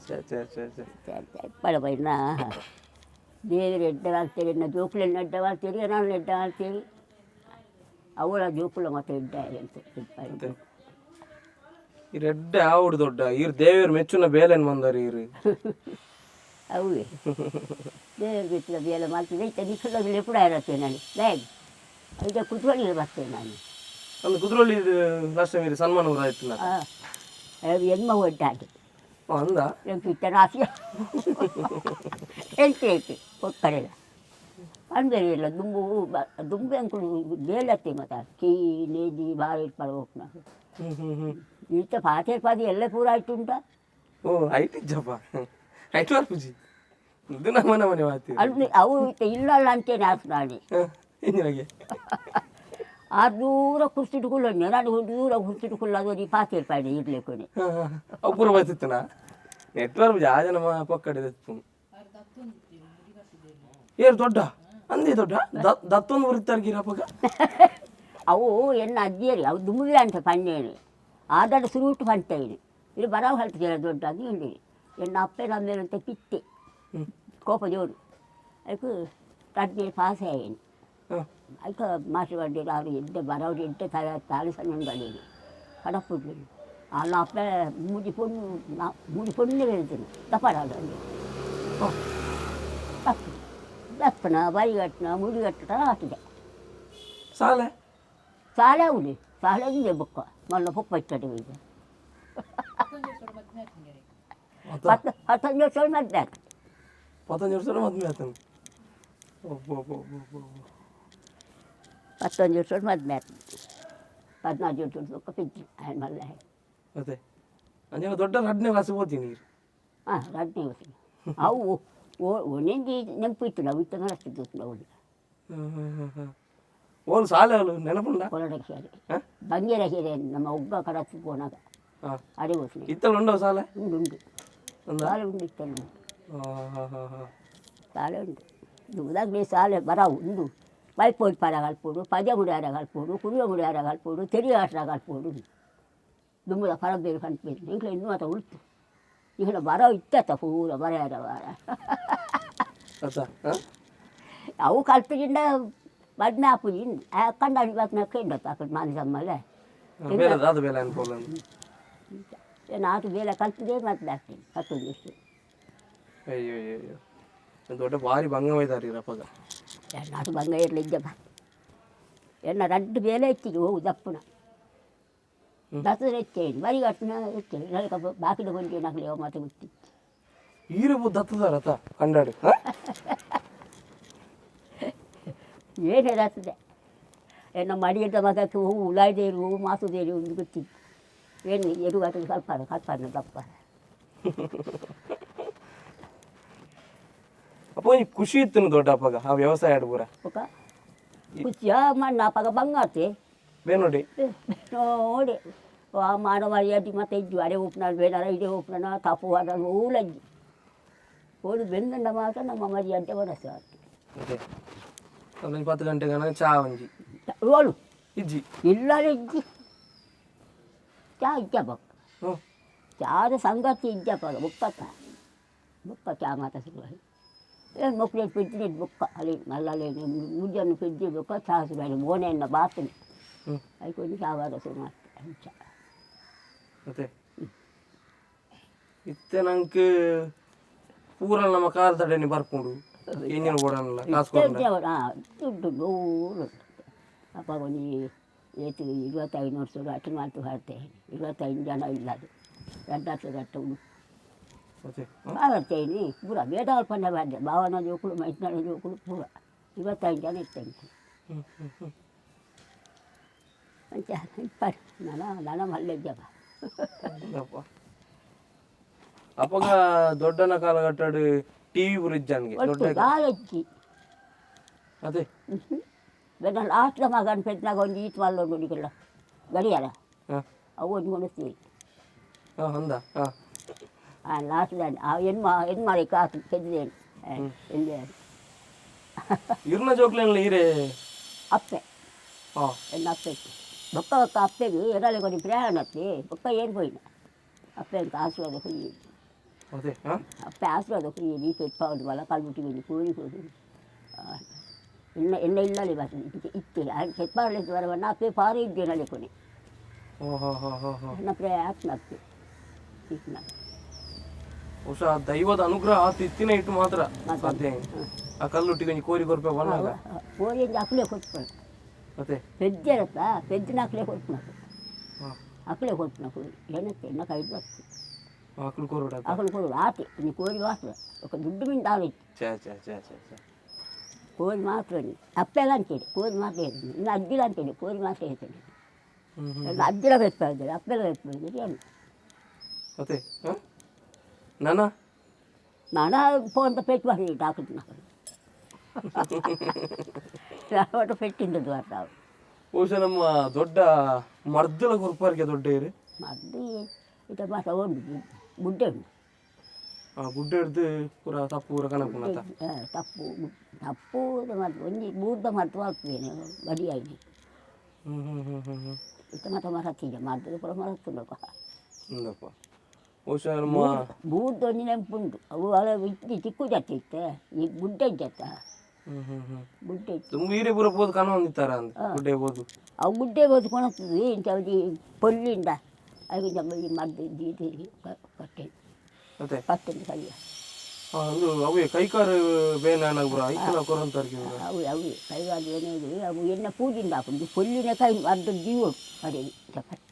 ಸರಿ ಸರಿ ಸರಿ ಸರಿ. ಬಡ ಬೈನ ದೇವರು ಎಡ್ಡೆ ಮಾಡ್ತೀರಿ, ಎನ್ನ ಜೋಕುಲೆಲ್ಲ ಎಡ್ಡೆ ಮಾಡ್ತೀರಿ, ನಾನು ಎಡ್ಡೆ ಮಾಡ್ತೀರಿ, ಅವಳ ಜೋಕುಲ ಮತ್ತೆ ಎಡ್ಡೆ ಅಂತ. ಅದೇ ಈರ್ ಎಡ್ಡೆ ಆವುಡು ದೊಡ್ಡ ಈರ್ ದೇವೇರ್ ಮೆಚ್ಚುನ ಬೇಲೆನ್ ಬಂದಾರ ಈರ್. ಅವೇ ದೇವರು ಬಿಟ್ಟಿದ ಬೇಲೆ ಮಾಡ್ತಿದ್ದೆ. ಇತ್ತ ನಿಖಿಲ ಕೂಡ ಇರತ್ತೆ ನಾನು ಬ್ಯಾಗ್ ಈಗ ಕುತ್ಕೊಳ್ಳಿ ಬರ್ತೇನೆ ನಾನು. ಒಂದು ಕುದ್ರೋಳಿ ಲಾಸ್ಟ್ ಟೈಮ್ ಸನ್ಮಾನ ಊರ ಆಯ್ತಲ್ಲ? ಎಮ್ಮ ಒಡ್ಡಾಗಿ. ಅಂದ. ಇತ್ತ ರಾಸಿ ಹೇಳ್ತೆ ಹೇಳ್ತೆ ಕೊಕ್ಕರೆಲ್ಲ ಪಂಬೇರು ಇಲ್ಲ ದುಂಬು ದುಂಬು ಅಂಕುಲು ಬೇಲತ್ತೆ ಮತ್ತೆ ಕೀ ನೇಜಿ ಬಾರಿ ಇಟ್ಪಾಡ ಹೋಗ್ನ. ಹ್ಮ್ ಹ್ಮ್ ಹ್ಮ್ ಇತ್ತ ಪಾತೆ ಪಾತಿ ಎಲ್ಲ ಪೂರ ಆಯ್ತು ಉಂಟಾ. ಓ ಐಟ್ ಇಜ್ಜಪ್ಪ ಐಟ್ ಪೂಜಿ ಇದು ನಮ್ಮ ಮನೆ ಮಾತಿ. ಅಲ್ಲಿ ಅವು ಇತ್ತ ಇಲ್ಲಲ್ಲ ಅಂತೇನೆ ಆತು ನಾನು. ಇಂಜಿನಾಗೆ. ಆ ದೂರ ಕುರ್ಸಿಟ್ಟುಕೊಳ್ಳ ನಾನು ದೂರ ಕುರ್ಸಿಟ್ಟುಕೊಳ್ಳೋದು ನೀ ಪಾತೆ ಪಾಡಿ ಇರ್ಲಿಕ್ಕೆ. ಅವು ಪೂರ ಬರ್ತಿತ್ತನ ನೆಟ್ವರ್ಕ್ ಜಾಜ ನಮ್ಮ ಪಕ್ಕಡೆ ದತ್ತು ಏರು ದೊಡ್ಡ ಅಂದೇ ದೊಡ್ಡ ದತ್ತೊಂದು ಉರಿತಾರ್ಗಿರಪ್ಪಗ. ಅವು ಎನ್ನ ಅಜ್ಜಿಯರಿ ಅವು ದುಮ್ಮಿಲ್ಲ ಅಂತ ಪಣ್ಣೇನು ಆದಾಡ ಸುರುಟು ಪಂಟೇನು ಇದು ಬರಾವ್ ಹೇಳ್ತಿದ್ದೀರ ದೊಡ್ಡ ಅದು ಹೇಳಿ ಎನ್ನ ಅಪ್ಪನ ಅಮ್ಮೇಲಂತ ಕಿತ್ತೆ ಕೋಪ ಜೋರು ಅದಕ್ಕೆ ತಡ್ಡಿ ಪಾಸ್ ಆಯೇನು. ಅದಕ್ಕೆ ಮಾಸ್ಟರ್ ಬಂದಿರು ಅವರು ಎಡ್ಡೆ ಬರೋರು ಎಡ್ಡೆ ತಲೆ ತಾಳಿ ಸಣ್ಣ ಉಂಡಲ್ಲಿ ಕಡಪುಡ್ಲಿ ಅಲ್ಲ ಅಪ್ಪ ಮೂಜಿ ಪೊಣ್ಣು ಮೂಜಿ ಪೊಣ್ಣೆ ಹೇಳ್ತೀನಿ ತಪಾಡ ಅಲ್ಲಿ ತಪ್ಪು ದಪ್ಪನ ಬರಿಗಟ್ಟನ ಮುಡಿಗಟ್ಟನ ಹಾಕಿದೆ. ಸಾಲೆ. ಸಾಲೆ ಉಳಿ ಸಾಲೆ ಇದೆ ಬೊಕ್ಕ ಮಲ್ಲ ಪೊಪ್ಪ ಇಟ್ಟಡೆ ಈಗ 10 15 ವರ್ಷ ಮದ್ದೆ ಆಯ್ತು. 15 ವರ್ಷ ಮದ್ವೆ ಆತನು. ಒಬ್ಬ. 15 ವರ್ಷ ಮದ್ವೆ ಆಯ್ತು, 14 ವರ್ಷ ಬೊಕ್ಕ ಪಿಜ್ಜಿ ಮಲ್ಲ. ಅದೇ ಅಂಜನ ದೊಡ್ಡ ರಡ್ನೇ ಕ್ಲಾಸ್ ಓದ್ತೀನಿ ನೀರು. ಹಾಂ, ರಡ್ನೇ ವರ್ಷ ಅವು ಒಂದೊಂದು ನೆನಪು ಇತ್ತು ನಾವು ಇತ್ತ ನಡೆಸ್ತಿದ್ದು ಅವಳು. ಓಲ್ ಸಾಲೆ ಅವಳು ನೆನಪುಂಡ? ಕೊರಡ ಶಾಲೆ ಬಂಗೇರ here ನಮ್ಮ ಒಬ್ಬ ಕಡತ್ತು ಪೋನಾಗ. ಅಡೆ ಹೋಗ್ತೀನಿ. ಇತ್ತಲ್ಲ ಉಂಡವ ಸಾಲೆ? ಉಂಟು ಉಂಟು. ಅಂದ? ಶಾಲೆ ಉಂಟು, ಇತ್ತಲ್ಲ ಉಂಟು. ಹಾಂ ಹಾಂ ಹಾಂ ಹಾಂ ಶಾಲೆ ಉಂಟು. ದುಬದಾಗಲಿ ಶಾಲೆ ಬರಾವು ಉಂಡು ಪೈಪೋಟ್ ಪಾರ ಕಲ್ಪೋಡು, ಪದ್ಯ ಮುಡಿಯಾರ ಕಲ್ಪೋಡು, ಕುಡಿಯೋ ಮುಡಿಯಾರ ಕಲ್ಪೋಡು, ತೆರಿಯ ಆಟ ಕಲ್ಪೋಡು. ದುಂಬುದ ಪರಬೇರು ಕಂಟ್ಬೇರು ಇಂಕ್ಲ ಇನ್ನೂ ಆತ ಉಳ್ತು ಈಗಲ ಬರ ಇತ್ತ ಪೂರ ಬರ ವಾರ. ಅತ್ತ ಹಾಂ. ಅವು ಕಲ್ತಿಂದ ಬದ್ನ ಆಪುಜಿ ಕಂಡಾಡಿ ಬತ್ನ ಕೇಂದ್ರ ಅక్కడ ಮಾನಿ ಸಮ್ಮಲೆ. ಬೇಲೆ ಅದು ಬೇಲೆ ಅನ್ಕೋಲ್ಲ. ನಾಟು ಬೇಲೆ ಕಲ್ತಿದೆ ಮತ್ತೆ ಆಗ್ತೀನಿ ಹತ್ತೊಂದು ಇಷ್ಟು. ಅಯ್ಯೋ ಅಯ್ಯೋ ಅಯ್ಯೋ, ದೊಡ್ಡ ಭಾರಿ ಭಂಗವಾಯ್ತಾರ ಅಪ್ಪಗ. ನಾಟು ಭಂಗ ಇರಲಿ ಇಜ್ಜಪ್ಪ. ಎನ್ನ ರಡ್ಡು ಬೇಲೆ ಹೆಚ್ಚಿಗೆ ಹೋಗು ದಪ್ಪನ ದಸರೆ ಹೆಚ್ಚೇನು ಬರಿ ಕಟ್ಟಿನ ಹೆಚ್ಚೇನು ಬಾಕಿದ ಕೊಂಚ ನಕಲಿ ಮತ್ತೆ ಗೊತ್ತಿ. ಈರಬು ದತ್ತದಾರ ಅತ್ತ ಕಂಡಾಡು. ಏನು ಹೇಳತ್ತದೆ ಎನ್ನ ಮಡಿಯದ ಮಗಕ್ಕೆ ಹೂವು ಉಲಾಯ್ದೇರು ಹೂವು ಮಾಸುದೇರು ಒಂದು ಗೊತ್ತಿತ್ತು ಏನು ಎರು ಅದಕ್ಕೆ ಸ್ವಲ್ಪ ಕಲ್ಪನೆ ದಪ್ಪ. ಅಪ್ಪ ಒಂಜಿ ಖುಷಿ ಇತ್ತು ದೊಡ್ಡ ಅಪ್ಪಗ ಆ ವ್ಯವಸಾಯ ಪೂರ. ఒక ಖುಷಿಯ ಮಣ್ಣ ಅಪ್ಪಗ ಬಂಗಾತೆ. ಬೇನೋಡಿ. ನೋಡಿ ಆ ಮಾನವ ಅಡ್ಡಿ ಮತ್ತೆ ಇಜ್ಜು ಅಡೆ ಉಪ್ಪನ ಬೇಡಾರ ಇದೇ ಉಪ್ಪನ ತಪ್ಪು ಅದನ್ನು ಊಲಜ್ಜಿ ಓದು ಬೆಂದಂಡ ಮಾತ್ರ ನಮ್ಮ ಮರಿ ಅಡ್ಡೆ ಬರಸ. ಅದೇ ಒಂದೊಂದು 10 ಗಂಟೆಗೆ ಚಾ ಒಂಜಿ. ಓಳು. ಇಜ್ಜಿ. ಇಲ್ಲ ಇಜ್ಜಿ, ಚಾ ಇಜ್ಜಪ್ಪ. ಚಾದ ಸಂಗತಿ ಇಜ್ಜಪ್ಪ ಬುಕ್ಕತ್ತ ಬುಕ್ಕ ಚಾ ಮಾತ ಶುರುವಾಗಿ ಏನು ಮೊಕ್ಕಳು ಪೆಜ್ಜಿ ಬುಕ್ಕ ಅಲ್ಲಿ ಮಲ್ಲಲ್ಲಿ ಮುಂಜಾನೆ ಪೆಜ್ಜಿ ಬುಕ್ಕ ಚಾ ಶುರುವಾಗಿ ಮೋನೆಯನ್ನು ಬಾತನೆ. ಅದಕ್ಕೊಂದು ಚಾವಾಗ ಶುರು ಮಾಡ್ತಾರೆ ಅಂಚ. ಅದೇ ಇತ್ತೆ ನಂಗೆ ಪೂರ ನಮ್ಮ ಕಾರ್ ತಡೆನಿ ಬರ್ಪುಂಡು ಎಂಜಿನ್ ಬೋಡಲ್ಲ ಕಾಸು ಕೊಡ್ಂಡ. ದುಡ್ಡು ನೂರು ಅಪ್ಪ ಒಂಜಿ ಏತು 25 ವರ್ಷ ಅಟ್ಟು ಮಾತು ಹಾಡ್ತೇನೆ 25 ಜನ ಇಲ್ಲ ಅದು ರಡ್ಡಾತು ರಟ್ಟ ಉಂಟು. ಅದೇ. ಹಾಡ್ತೇನೆ ಪೂರ ಬೇಡ ಪಂಡ ಬಾಡ್ಡೆ ಭಾವನ ಜೋಕುಲು ಮೈತ್ನಾಡ ಜೋಕುಲು ಪೂರ 25 ಜನ ಇರ್ತೇನೆ. ಹ್ಮ್ ಹ್ಮ್ ಹ್ಮ್. ಅಂಚ ಇಪ್ಪಡ್ ನನ ನನ ಮಲ್ಲೆಜ್ಜಪ್ಪ. ಅಪ್ಪ ಅಪಗ ದೊಡ್ಡನ ಕಾಲಘಟ್ಟಡ್ ಟಿವಿ ಪೂರ ಇಜ್ಜಾನ್ಗೆ ಒಟ್ಟು ದೊಡ್ಡ ದಾಲಜ್ಜಿ. ಅದೇ. ಬೆನ್ನ ಲಾಸ್ಟ್ ಮಗನ ಪೆದ್ನಾಗ ಒಂದು ಈಟ್ ಮಲ್ಲೊಂದು ಹುಡುಗಿಲ್ಲ ಗಡಿಯಾರ. ಹಾ. ಅವು ಒಂದು ಕೊಡಿಸ್ತೀವಿ. ಹಾ, ಅಂದ ಹಾ. ಆ ಲಾಸ್ಟ್ ಆ ಹೆಣ್ಮ ಹೆಣ್ಮಾರಿ ಕಾಸು ಪೆದ್ದೇನು ಎಲ್ಲಿ. ಇರ್ನ ಜೋಕ್ಲೆನ್ಲ ಈರೆ? ಅಪ್ಪೆ. ಹಾ. ಎನ್ನ ಅಪ್ಪೆ ಬೊಕ್ಕ ಬೊಕ್ಕ ಅಪ್ಪೆಗೆ ಏನಾಳೆ ಕೊಡಿ ಪ್ರಯಾಣ ಅತ್ತೆ ಬೊಕ್ಕ ಏನು ಪೋಯಿನ ಅಪ್ಪೆ ಅಂತ ಆಶೀರ್ವಾದ ಕೊಯ್ಯಿ. ಅದೇ ಹಾ. ಅಪ್ಪೆ ಆಶೀರ್ವಾದ ಕೊಯ್ಯಿ, ನೀ ಪೆಟ್ಪಾವುದು ಬಲ ಕಲ್ಬಿಟ್ಟು ಬಂದು ಕೋರಿ ಕೋರಿ ಇನ್ನ ಎನ್ನ ಇಲ್ಲಲೆ ಬರ್ತದೆ ಇತ್ತೆ ಪೆಟ್ಪಾಡಲೆ ಬರವನ್ನ ಅಪ್ಪೆ ಪಾರಿ ಇದ್ದೇನಲೆ ಕೊನೆ. ಹಾ ಹಾ ಹಾ ಹಾ ಹಾ. ನನ್ನ ಪ್ರಯಾಣ ಅಪ್ಪೆ ಇಟ್ನ. ಬಹುಶಃ ದೈವದ ಅನುಗ್ರಹ ಆತ ಇತ್ತಿನ ಇಟ್ಟು ಮಾತ್ರ ಸಾಧ್ಯ. ಆ ಕಲ್ಲುಟ್ಟಿಗೆ ಒಂಜಿ ಕೋರಿ ಕೊರ್ಪೆ ಬಂದಾಗ. ಕೋರಿ ಅಕ್ಲೆ ಕೊಟ್ಕೊಂಡು. ಅದೇ. ಪೆಜ್ಜರತ್ತ ಪೆಜ್ಜಿನ ಅಕ್ಲೆ ಕೊಟ್ನಕು. ಹಾ. ಅಕ್ಲೆ ಕೊಟ್ನ ಕೋರಿ ಏನಕ್ಕೆ ಎನ್ನ ಕೈ ಬರ್ತದೆ. ಆಕಳು ಕೋರೋಡ. ಅಕಲು ಕೋರಿ ಆತೆ ನೀ ಕೋರಿ ಮಾತ್ರ ఒక ದುಡ್ಡು ಮಿಂದ ಆಲೋಚಿ. ಛೇ ಛೇ ಛೇ ಛೇ ಛೇ. ಕೋರಿ ಮಾತ್ರ ಅಪ್ಪೆಲ್ಲ ಅಂತೇಳಿ ಕೋರಿ ಮಾತ್ರ ಹೇಳ್ತೀನಿ, ಇನ್ನು ಅಜ್ಜಿಲ್ಲ ಅಂತೇಳಿ ಕೋರಿ ಮಾತ್ರ ಹೇಳ್ತೇನೆ. ಹ್ಮ್ ಹ್ಮ್. ಅಜ್ಜಿಲ ವೆಪ್ಪ ಇದ್ದಾರೆ, ಅಪ್ಪೆಲ್ಲ ವೆಪ್ಪ ಇದ್ದಾರೆ ಏನು. ಅದೇ ಹಾ ನಾನಾ. ನಾನು ಫೋನ್ ಪೆಟ್ಟು ಮಾಡಿ ಡಾಕ್ಟರ್ ಒಟ್ಟು ಪೆಟ್ಟಿಂದದ್ದು ಬರ್ತಾವೆ. ಬಹುಶಃ ನಮ್ಮ ದೊಡ್ಡ ಮರ್ದಲ ಕೊರ್ಪಾರಿಗೆ ದೊಡ್ಡ ಇರು. ಮದ್ದು ಇತ ಮಾತ್ರ ಉಂಟು, ಗುಡ್ಡೆ ಉಂಟು. ಆ ಗುಡ್ಡೆ ಹಿಡ್ದು ಪೂರ ತಪ್ಪು ಪೂರ ಕಣಪುನತ. ತಪ್ಪು ತಪ್ಪು ಮತ್ತು ಒಂಜಿ ಬೂರ್ದ ಮದ್ದು ಆಗ್ತೇನೆ ಬಡಿಯಾಗಿ. ಹ್ಮ್ ಹ್ಮ್ ಹ್ಮ್ ಹ್ಮ್ ಹ್ಮ್. ಇತ್ತ ಮಾತ್ರ ಮರತ್ತೀಗ ಮದ್ದು ಪೂರ ಮರತ್ತುಂಡಪ್ಪ. ಹಂದಪ್ಪ ಬಹುಶಃ ನಮ್ಮ ಬೂರ್ದ ಒಂಜಿ ನೆಂಪುಂಟು, ಅವು ಅಳ ಇತ್ತಿ ಚಿಕ್ಕು ಜತ್ತೆ ಇತ್ತೆ ಈ ಗುಡ್ಡೆ ಜತ್ತ. ಹ್ಮ್ ಹ್ಮ್ ಹ್ಮ್. ಗುಡ್ಡೆ ಇತ್ತು. ತುಂಬ ಹೀರೆ ಪೂರ ಪೋದು ಕಣ ಹೊಂದಿತ್ತಾರ ಅಂದ್ ಗುಡ್ಡೆ ಪೋದು. ಅವು ಗುಡ್ಡೆ ಬೋದು ಕೊಣತ್ತದೆ ಇಂಚ ಒಂಜಿ ಪೊಲ್ಲಿಂದ ಅವು ಈ ಮದ್ದು ದೀದಿ ಕಟ್ಟೆ. ಅದೇ. ಕಟ್ಟೆಂದು ಕೈಯ. ಹಾ, ಒಂದು ಅವೇ ಕೈಕಾರು ಬೇನೆ ಅನ್ನಾಗ ಪೂರ ಐಕಲ ಕೊರಂತಾರ್ಗೆ ಇವ್ರು. ಅವು ಅವು ಕೈಗಾಲು ಏನೇ ಅವು ಎನ್ನ ಪೂಜಿಂದ ಹಾಕೊಂಡು ಪೊಲ್ಲಿನ ಕೈ ಮದ್ದು ಜೀವ ಕಡೆ ಚಪ್ಪತ್ತೆ.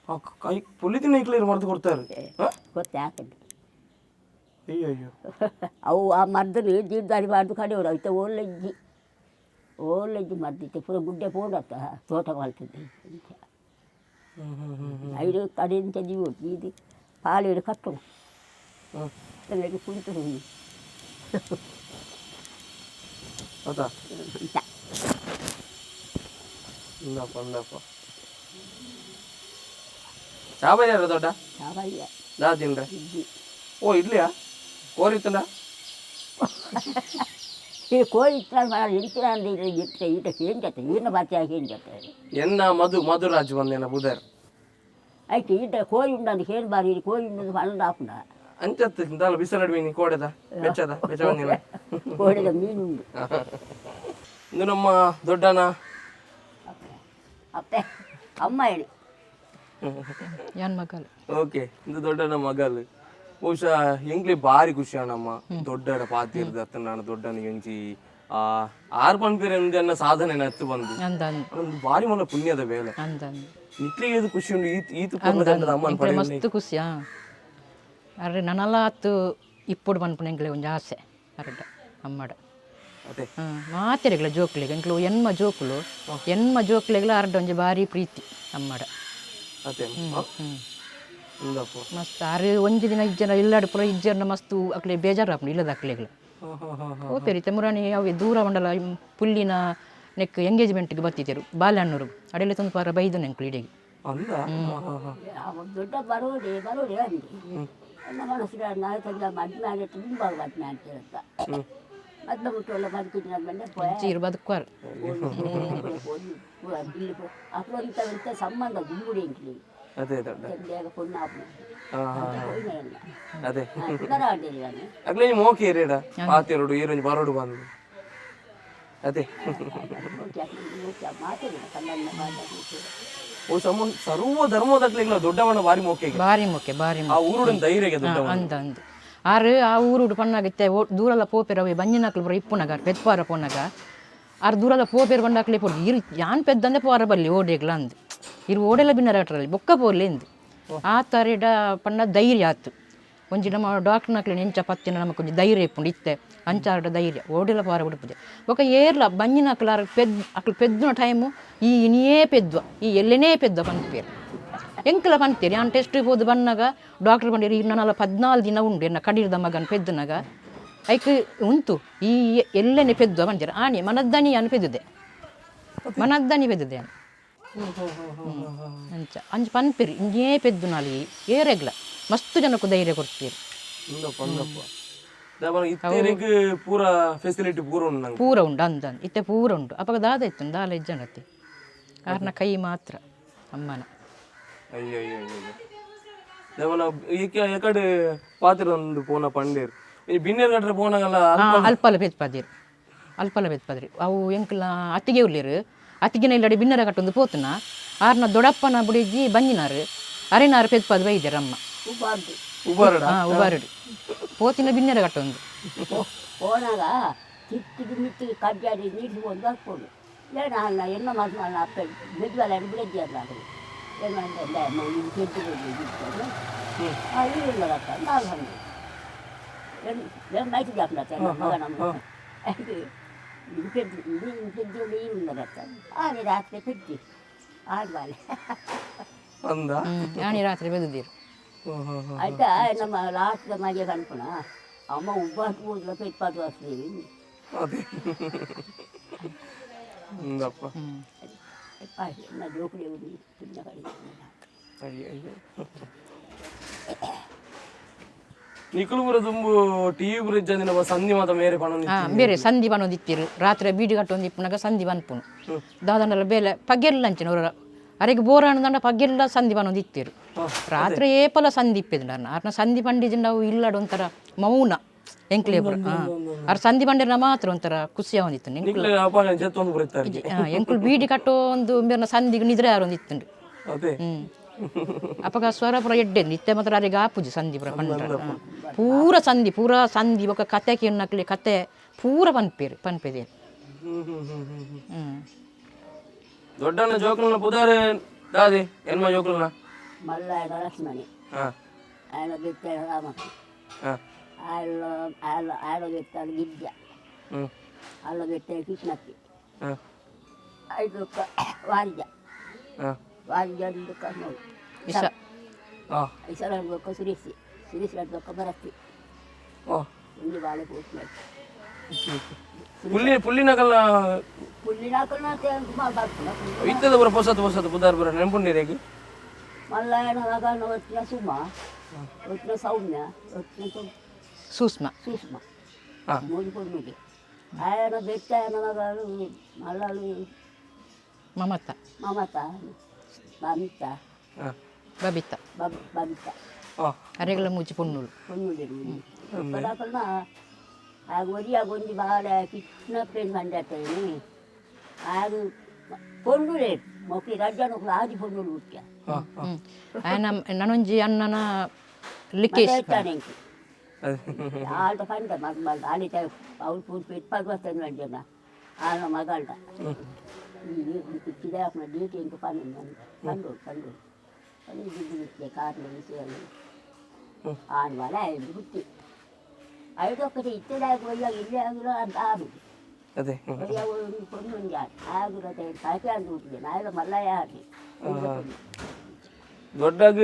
ಆ ಕೈ ಪೊಲಿತಿನ ಐಕ್ಲೇರು ಮರ್ದು ಕೊಡ್ತಾರೆ ಹಾ? ಗೊತ್ತೇ ಹಾಕಂడి. ಅಯ್ಯೋ ಅಯ್ಯೋ. ಅವು ಆ ಮದ್ದನ್ನು ಜೀರ್ದಾರಿ ಮಾಡ್ದು ಕಡೆಯವರು ಐತೆ ಓಲೆಜ್ಜಿ ಓಲೆಜ್ಜಿ ಮದ್ದಿತ್ತೆ ಪೂರ ಗುಡ್ಡೆ ಪೋಂಡತ್ತ ತೋಟ ಮಾಡ್ತಿದ್ದೆ. ಹ್ಮ್ ಹ್ಮ್ ಹ್ಮ್ ಹ್ಮ್. ಐದು ಕಡೆಯಿಂದ ಜೀವ ಇದು ಪಾಲೇಡು ಕಟ್ಟು. ಹ್ಮ್. ಕುಂತು. ಹೌದಾ? ಅಂತ. ಇಂದಪ್ಪ ಇಂದಪ್ಪ ಚಾ ಬೈದಾರ ದೊಡ್ಡ? ಸಾವಯ್ಯ. ದಾ ತಿನ್ರೆ. ಇಡ್ಲಿ. ಓ, ಇಡ್ಲಿಯಾ? ಕೋರಿ ಇತ್ತಂಡ? ಈ ಕೋಳಿ ಇತ್ತು ಎಂತಿನ ಇತ್ತೆ ಈಟ ಕೇಂಜತ್ತೆ ಈನ ಬಾಚೆ ಕೇಂಜತ್ತೆ. ಎನ್ನ ಮಧು ಮಧುರಾಜ್ ಬಂದೇನ ಬುಧರ್. ಆಯ್ತು, ಈಟ ಕೋಳಿ ಉಂಡಂದು ಹೇಳಿ ಬಾರಿ ಕೋಳಿ ಉಂಡಂದು ಪನ್ನೊಂದು ಹಾಕುಂಡ. ಅಂಚತ್ತು ಇಂತಾಲ ಬಿಸಿಲು ಮೀನಿ ಕೋಡೆದ ಬೆಚ್ಚದ ಬೆಚ್ಚ ಬಂದಿನ. ಕೋಳಿದ ಮೀನು ಉಂಡು. ಇದು ನಮ್ಮ ದೊಡ್ಡನ ಅಪ್ಪೆ ಅಮ್ಮ ಹೇಳಿ. ಯಾನ್ ಮಗಲ್. ಓಕೆ, ಇದು ದೊಡ್ಡನ ಮಗಲ್. ಬಹುಶಃ ಎಂಗ್ಲಿ ಬಾರಿ ಖುಷಿ ನಮ್ಮ ದೊಡ್ಡಡ ಪಾತಿರ್ದ ಅತ್ತ ನಾನು ದೊಡ್ಡನ ಎಂಚಿ ಆ ಆರ್ ಪನ್ಪೇರೆ ಅನ್ನ ಸಾಧನೆ ನತ್ತು ಬಂದು. ಅಂದ ಅಂದ್. ಒಂದು ಬಾರಿ ಮಲ್ಲ ಪುಣ್ಯದ ಬೇಲೆ. ಅಂದ ಅಂದ್. ನಿಕ್ಲಿಗೆ ಇದು ಖುಷಿ ಉಂಡು ಈತ್ ಈತ್ ಪೊರ್ಲುದಂಡದ ಅಮ್ಮನ ಎಂಕ್ಲೆ ಪಡೆಯುವ. ಮಸ್ತ್ ಖುಷಿ. ಹಾಂ, ಅರೆ ನನಲ ಆತು ಇಪ್ಪೊಡು ಪನ್ಪುನ ಎಂಕ್ಲೆ ಒಂಜಿ ಆಸೆ ಅರಡ ಅಮ್ಮಡ. ಅದೇ. ಹಾಂ, ಮಾತೆರೆಗ್ಲ ಜೋಕ್ಲೆಗ್ ಎಂಕ್ಲು ಎನ್ಮ ಜೋಕುಲು, ಎನ್ಮ ಜೋಕ್ಲೆಗ್ಲ ಅರಡ ಒಂಜಿ ಬಾರಿ ಪ್ರೀತಿ ಅಮ್ಮಡ. ಅದೇ. ಹ್ಞೂ. ಇಂದಪ್ಪ. ಮಸ್ತ್ ಆರು ಒಂಜಿ ದಿನ ಇಜ್ಜನ ಇಲ್ಲಾಡು ಪೂರ ಇಜ್ಜನ ಮಸ್ತ್ ಅಕ್ಲೆ ಬೇಜಾರು ಆಪುಂಡು ಇಲ್ಲದ ಅಕ್ಲೆಗ್ಲ. ಹಾ ಹಾ ಹಾ ಹಾ. ಓಪೇರಿ ತೆಮುರಾಣಿ ಅವೆ ದೂರ ಮಂಡಲ ಪುಲ್ಲಿನ ನೆಕ್ ಎಂಗೇಜ್ಮೆಂಟ್ಗೆ ಬತ್ತಿದ್ದರು ಬಾಲ್ಯಣ್ಣೂರು ಅಡೆಲೆ ತಂದು ಪಾರ ಬೈದು ನೆಂಕ್ಲು ಇಡೀ. ಅಂದ ಹಾ ಹಾ ಹಾ. ಅವ ದೊಡ್ಡ ಬರೋಡೆ ಬರೋಡೆ ಅಂದೆ ನನ್ನ ಮನಸ್ಸಿನ ನಾಳೆ ತಂದ ಮದ್ವೆ ಆಗಿ ತುಂಬ ಮದ್ವೆ ಆಗ್ತಿರತ್ತ ಮದ್ವೆ ಮುಟ್ಟು ಎಲ್ಲ ಬದುಕಿದ್ದು ಮೇಲೆ ಪೋಯ. ಚೀರು ಬದುಕುವಾರು. ಅప్పుడు ಇಂಥ ಇಂಥ ಸಂಬಂಧ ದುಂಗುಡಿ ಎಂಕ್ಲಿ. ಅದೇ ದೊಡ್ಡ. ತಂದೆಯಾಗ ಪೊಣ್ಣು ಆಪುನ. ಹಾ ಹಾ ಹಾ. ಅದೇ. ಪುನರಾಂಡಿರಿ ನಾನು. ಅಗ್ಲೇ ನಿಮ್ಮ ಓಕೆ ಏರಿಯಡ ಪಾತಿರೋಡು ಏರೊಂಜಿ ಬರೋಡು ಬಂದು ಅದೇ. ಮಾತಾಡಿದ ಕನ್ನಡ ಮಾತಾಡಿ. ಓ ಸಮ ಸರ್ವ ಧರ್ಮದಕ್ಲೆಗ್ಲ ದೊಡ್ಡವನ ಬಾರಿ ಮೋಕೆಗೆ. ಬಾರಿ ಮೊಕ್ಕೆ ಬಾರಿ. ಆ ಊರುಡನ್ ಧೈರ್ಯಗೆ ದೊಡ್ಡವನ. ಅಂದ ಅಂದ್. ಆರು ಆ ಊರುಡು ಪಣ್ಣಾಗಿತ್ತೆ ದೂರಲ್ಲ ಪೋಪೆರ್ ಅವೆ ಬಂಜಿನಾಕ್ಲು ಪೂರ ಇಪ್ಪುನಗ ಪೆತ್ಪಾರ ಪೋನಗ ಆರು ದೂರಲ್ಲ ಪೋಪೆರ್ ಬಂಡಾಕ್ಲೆ ಪೋಡು ಇರು ಯಾನ್ ಪೆದ್ದಂದೆ ಪೋರ ಬಲ್ಲಿ ಓಡೆಗ್ಲ ಅಂದ್ ಇರು ಓಡೆಲ್ಲ ಬಿನ್ನರ ಬೊಕ್ಕ ಪೋರ್ಲೆ ಇಂದು ಆ ತರಿಡ ಪಣ್ಣ ಧೈರ್ಯ ಆತು ಒಂಜಿ ನಮ್ಮ ಡಾಕ್ಟರ್ನಕ್ಲೆ ನೆಂಚ ಪತ್ತಿನ ನಮಕ್ ಒಂಜಿ ಧೈರ್ಯ ಇಪ್ಪುಂಡು ಇತ್ತೆ. ಅಂಚಾರಡ ಧೈರ್ಯ ಓಡಿಲ ಪಾರ ಉಡುಪುಜೆ ಬೊಕ ಏರ್ಲ ಬಂಜಿನ ಅಕ್ಲಾರ ಪೆದ್ ಅಕ್ಲು ಪೆದ್ದುನ ಟೈಮು ಈ ಇನಿಯೇ ಪೆದ್ವ ಈ ಎಲ್ಲೆನೇ ಪೆದ್ವ ಪನ್ಪೇರು ಎಂಕಲ ಪನ್ಪೇರು ಯಾನ್ ಟೆಸ್ಟ್ ಪೋದು ಬನ್ನಗ ಡಾಕ್ಟರ್ ಬಂದಿರು ಈ ನನ್ನಲ 14 ದಿನ ಉಂಡು ಎನ್ನ ಕಡೀರ್ದ ಮಗನ್ ಪೆದ್ದುನಗ ಐಕ್ ಉಂತು ಈ ಎಲ್ಲೆನೆ ಪೆದ್ವ ಪಂಜರ ಆನೆ ಮನದ್ದನಿ ಅನ್ ಪೆದ್ದುದೆ ಮನದ್ದನಿ ಪೆದ್ದುದೆ ಅನ್ ಅಂಚ ಅಂಚ ಪನ್ಪೇರು ಇಂಜೇ ಪೆದ್ದುನಾಲಿ ಏರೆಗ್ಲ ಮಸ್ತ್ ಜನಕ್ಕೂ ಧೈರ್ಯ ಕೊಡ್ತೀರಿ. ಉಂದಪ್ಪ ಉಂದಪ್ಪ ದಾಬನ ಇತ್ತೆರೆಗ್ ಪೂರ ಫೆಸಿಲಿಟಿ ಪೂರ ಉಂಡು ನಂಗೆ. ಪೂರ ಉಂಡು ಅಂದನ್ ಇತ್ತೆ ಪೂರ ಉಂಡು. ಅಪಗ ದಾದ ಇತ್ತು ದಾಲ ಇಜ್ಜನತಿ ಕಾರಣ ಕೈ ಮಾತ್ರ ಅಮ್ಮನ. ಅಯ್ಯೋ ಅಯ್ಯೋ ಅಯ್ಯೋ ದಾಬನ ಏಕೆ ಎಕಡೆ ಪಾತ್ರ ಒಂದು ಪೋನ ಪಂಡೇರ್ ಈ ಬಿನ್ನೇರ್ ಕಟ್ರೆ ಪೋನಾಗಲ್ಲ. ಅಲ್ಪಲ ಪೆತ್ಪದಿರು ಅಲ್ಪಲ ಪೆತ್ಪದಿರು ಅವು ಎಂಕಲ ಅತ್ತಿಗೆ ಉಳ್ಳೇರು ಅತ್ತಿಗೆನ ಇಲ್ಲಡೆ ಬಿನ್ನರ ಕಟ್ಟೊಂದು ಪೋತುನ ಆರ್ನ ದೊಡ್ಡಪ್ಪನ ಬುಡಿಜಿ ಬಂಜಿನಾರು ಅರೆನಾರು ಪೆತ್ಪದ್ ಬೈದೆರ್ ಅಮ್ಮ. ಉಬಾರ್ದು. ಉಬಾರಡ. ಹಾ ಉಬಾರಡು ಪೋತಿನ ಬಿನ್ನರ ಕಟ್ಟೊಂದು. ಹೋನಾಗ ತಿತ್ತಿಗೆ ಮಿತ್ತಿಗೆ ಕಡ್ಡಾಡಿ ನೀರು ಒಂದು ಹಾಕ್ಬೋದು ಏನ ಅಲ್ಲ ಎನ್ನ ಮಾತು ಅಲ್ಲ ಅಪ್ಪ ಮೆದುವಲ್ಲ ಬಿಡಜ್ಜಿ ಅಲ್ಲ ಏನು ಪೆದ್ದು ಇಲ್ಲ ನಾವು ಹಂಗೆ ಏನು ಏನು ಮಾಹಿತಿ ಜಾಪನ ಮಗ ನಮ್ಮ ಇದು ಪೆದ್ದು ಇದು ಪೆದ್ದು ನೀರು ಆನೆ ರಾತ್ರಿ ಪೆದ್ದಿ ಆಡ್ಬಾಲೆ. ಅಂದ. ಯಾಣಿ ರಾತ್ರಿ ಬೆದುದಿರು. ಆಯ್ತಾ ನಮ್ಮ ಲಾಸ್ಟ್ ಮಗೆ ಕನ್ಪುಣ ಅಮ್ಮ ಉಬ್ಬಾಟ್ ಹೋದ್ರ ಪೆಟ್ಪಾದು ವಸ್ತು. ಅದೇ ಉಂದಪ್ಪ. ನಾ ಜೋಕುಡಿ ಪುಣ್ಯ ಕಡೆ. ಅಯ್ಯೋ ಅಯ್ಯೋ ನಿಕುಲು ಪೂರ ದುಂಬು ಟಿವಿ ಪೂರ ಇಜ್ಜಂದಿನ ಸಂಧಿ ಮಾತ ಮೇರೆ ಪಣೊಂದು. ಹಾ ಬೇರೆ ಸಂಧಿ ಬನ್ನೊಂದು ಇತ್ತಿರು ರಾತ್ರಿ ಬೀಡಿ ಕಟ್ಟೊಂದು ಇಪ್ಪುನಾಗ ಸಂಧಿ ಬನ್ಪುನು ದಾದಂಡಲ ಬೇಲೆ ಪಗ್ಗೆಲ್ಲ ಅಂಚಿನ ಅವರ ಅರೆಗೆ ಬೋರಾಣದಂಡ ಪಗ್ಗೆಲ್ಲ ಸಂಧಿ ಬನ್ನೊಂದು ಇತ್ತಿರು ರಾತ್ರಿ ಏಪಲ ಸಂಧಿ ಇಪ್ಪಿದ್ ಅರ್ನ ಸಂಧಿ ಪಂಡಿಜಿಂಡ ಅವು ಇಲ್ಲಡ ಒಂಥರ ಮೌನ ಎಂಕ್ಲೇ ಪೂರ ಅರ್ ಸಂಧಿ ಪಂಡಿನ ಮಾತ್ರ ಒಂಥರ ಖುಷಿ ಆವೊಂದಿತ್ತು ಎಂಕುಲು. ನಿಕ್ಲೆ ಅಪ್ಪ ಜತ್ತೊಂದು ಪೂರ ಇತ್ತಾರೆ. ಎಂಕುಲು ಬೀಡಿ ಕಟ್ಟೋ ಒಂದು ಬೇರೆ ಸಂಧಿಗೆ ನಿದ್ರೆ ಯಾರೊಂದು ಇತ್ತುಂಡು. ಅದೇ. ಅಪಗ ಸ್ವರ ಪೂರ ಎಡ್ಡೆ ನಿತ್ಯ ಮಾತ್ರ ಅರೆಗೆ ಆಪುಜಿ ಸಂಧಿ ಪೂರ ಪಂಡ ಪೂರ ಸಂಧಿ ಪೂರ ಸಂಧಿ ಬೊಕ ಕತೆ ಕೇನ್ನಕ್ಲೆ ಕತೆ ಪೂರ ಪನ್ಪೇರು ಪನ್ಪೆದೇರು. ಹ್ಮ್ ಹ್ಮ್ ಹ್ಮ್ ಹ್ಮ್ ಹ್ಮ್. ಹ್ಮ್. ದೊಡ್ಡಣ್ಣ ಜೋಕುಲ್ನ ಪುದಾರೆ ದಾದಿ ಎನ್ಮ ಜೋಕುಲ್ನ? ಮಲ್ಲಾಯನ ಲಕ್ಷ್ಮಣಿ. ಹಾ. ఆయన పెట్టాడు రామకు. ಹಾ. ఆయన ఆయన ఆయన పెట్టాడు విద్య. ಹ್ಮ್. వాళ్ళు పెట్టాడు కృష్ణకి. ಹಾ. ఐదు ఒక్క వారిజ. ಹಾ. వారిజ కర్నూలు. ಇಸ. ಹಾ. ఇసరాడు ఒక్క సురేష్ సురేష్ రాడు ఒక్క భరతి. ಹಾ. ఉండి వాళ్ళే పోతున్నారు. ಪುಲ್ಲಿ ಪುಲ್ಲಿನಕಲ್ನ. పుల్లి నాకు ಇತ್ತದ ಪೂರ ಪೊಸತ್ ಪೊಸತ್ ಪುದಾರ್ ಪೂರ ನೆನಪುಂಡಿರೇಗ್. మళ్ళా ఆయన వచ్చిన సుమ వచ్చిన సౌమ్య వచ్చిన ಸೂಕ್ಷ್ಮ. సుష్మ. ಹಾ. మూడు పొన్నుడి ఆయన పెట్టి ఆయన మగాడు మళ్ళా ಮಮತ. మమత బబిత. ಹಾ. ಬಬಿತ. బబిత. ಹಾ. ಅರೆಗಳ ಮೂಚಿ ಪೊಣ್ಣುಲು. పొన్నుడి ಒಪ್ಪದಾಕಲ್ನ ಆಗ ಒರಿಯಾಗ ಒಂಜಿ ಬಾಳೆ ಕಿಟ್ನ ಪೇನ್ ಬಂದಾಗ್ತದೆ ಆಗ ಪೊಣ್ಣುಲೇ ಮೊಕ್ಲಿ ರಜ್ಜನೊಕ್ಲು ಆಜಿ ಪೊಣ್ಣುಲು ಹುಟ್ಟ. ಹಾ. ಹ್ಮ್ ಆಯನ ನನೊಂಜಿ ಅಣ್ಣನ ಲಿಕೇಶ್. ತಾನೆಂಕು. ಅದೇ. ಆಲ್ಟ ಪಂಡ ಮಗ ಆಲಿ ಅವ್ಳು ಪೂರ್ತಿ ಪೆಟ್ಪಾಗ ಬರ್ತದೆ ಅಂಜನ ಆನ ಮಗಲ್ಟ ಇಚ್ಚಿದ ಡೀಟಿ ಇಂಕು ಪನ್ను ಪಂಡು ಪಂಡು ಪಂಡು ದುಡ್ಡು ಕಾರ್ಲು ವಿಷಯ ಆನ್ ವಲ ಐದು ಹುಟ್ಟಿ ಐದೊಕ್ಕటి ಇತ್ತದಾಗ ಒಯ್ಯಾಗ ಇಲ್ಲೇ ಆಗಿರೋ ಅಂತ ಆಗುದು. ಅದೇ. ಒಯ್ಯಾಗ ಒಂದು ಪೊಣ್ಣು ಒಂದು ಆಗುರ ಕಾಯ್ಕೆ ಅಂತ ಹುಟ್ಟಿದೆ ನಾಯಿದ ಮಲ್ಲಯ್ಯ ಹಾಕಿ. ದೊಡ್ಡಾಗ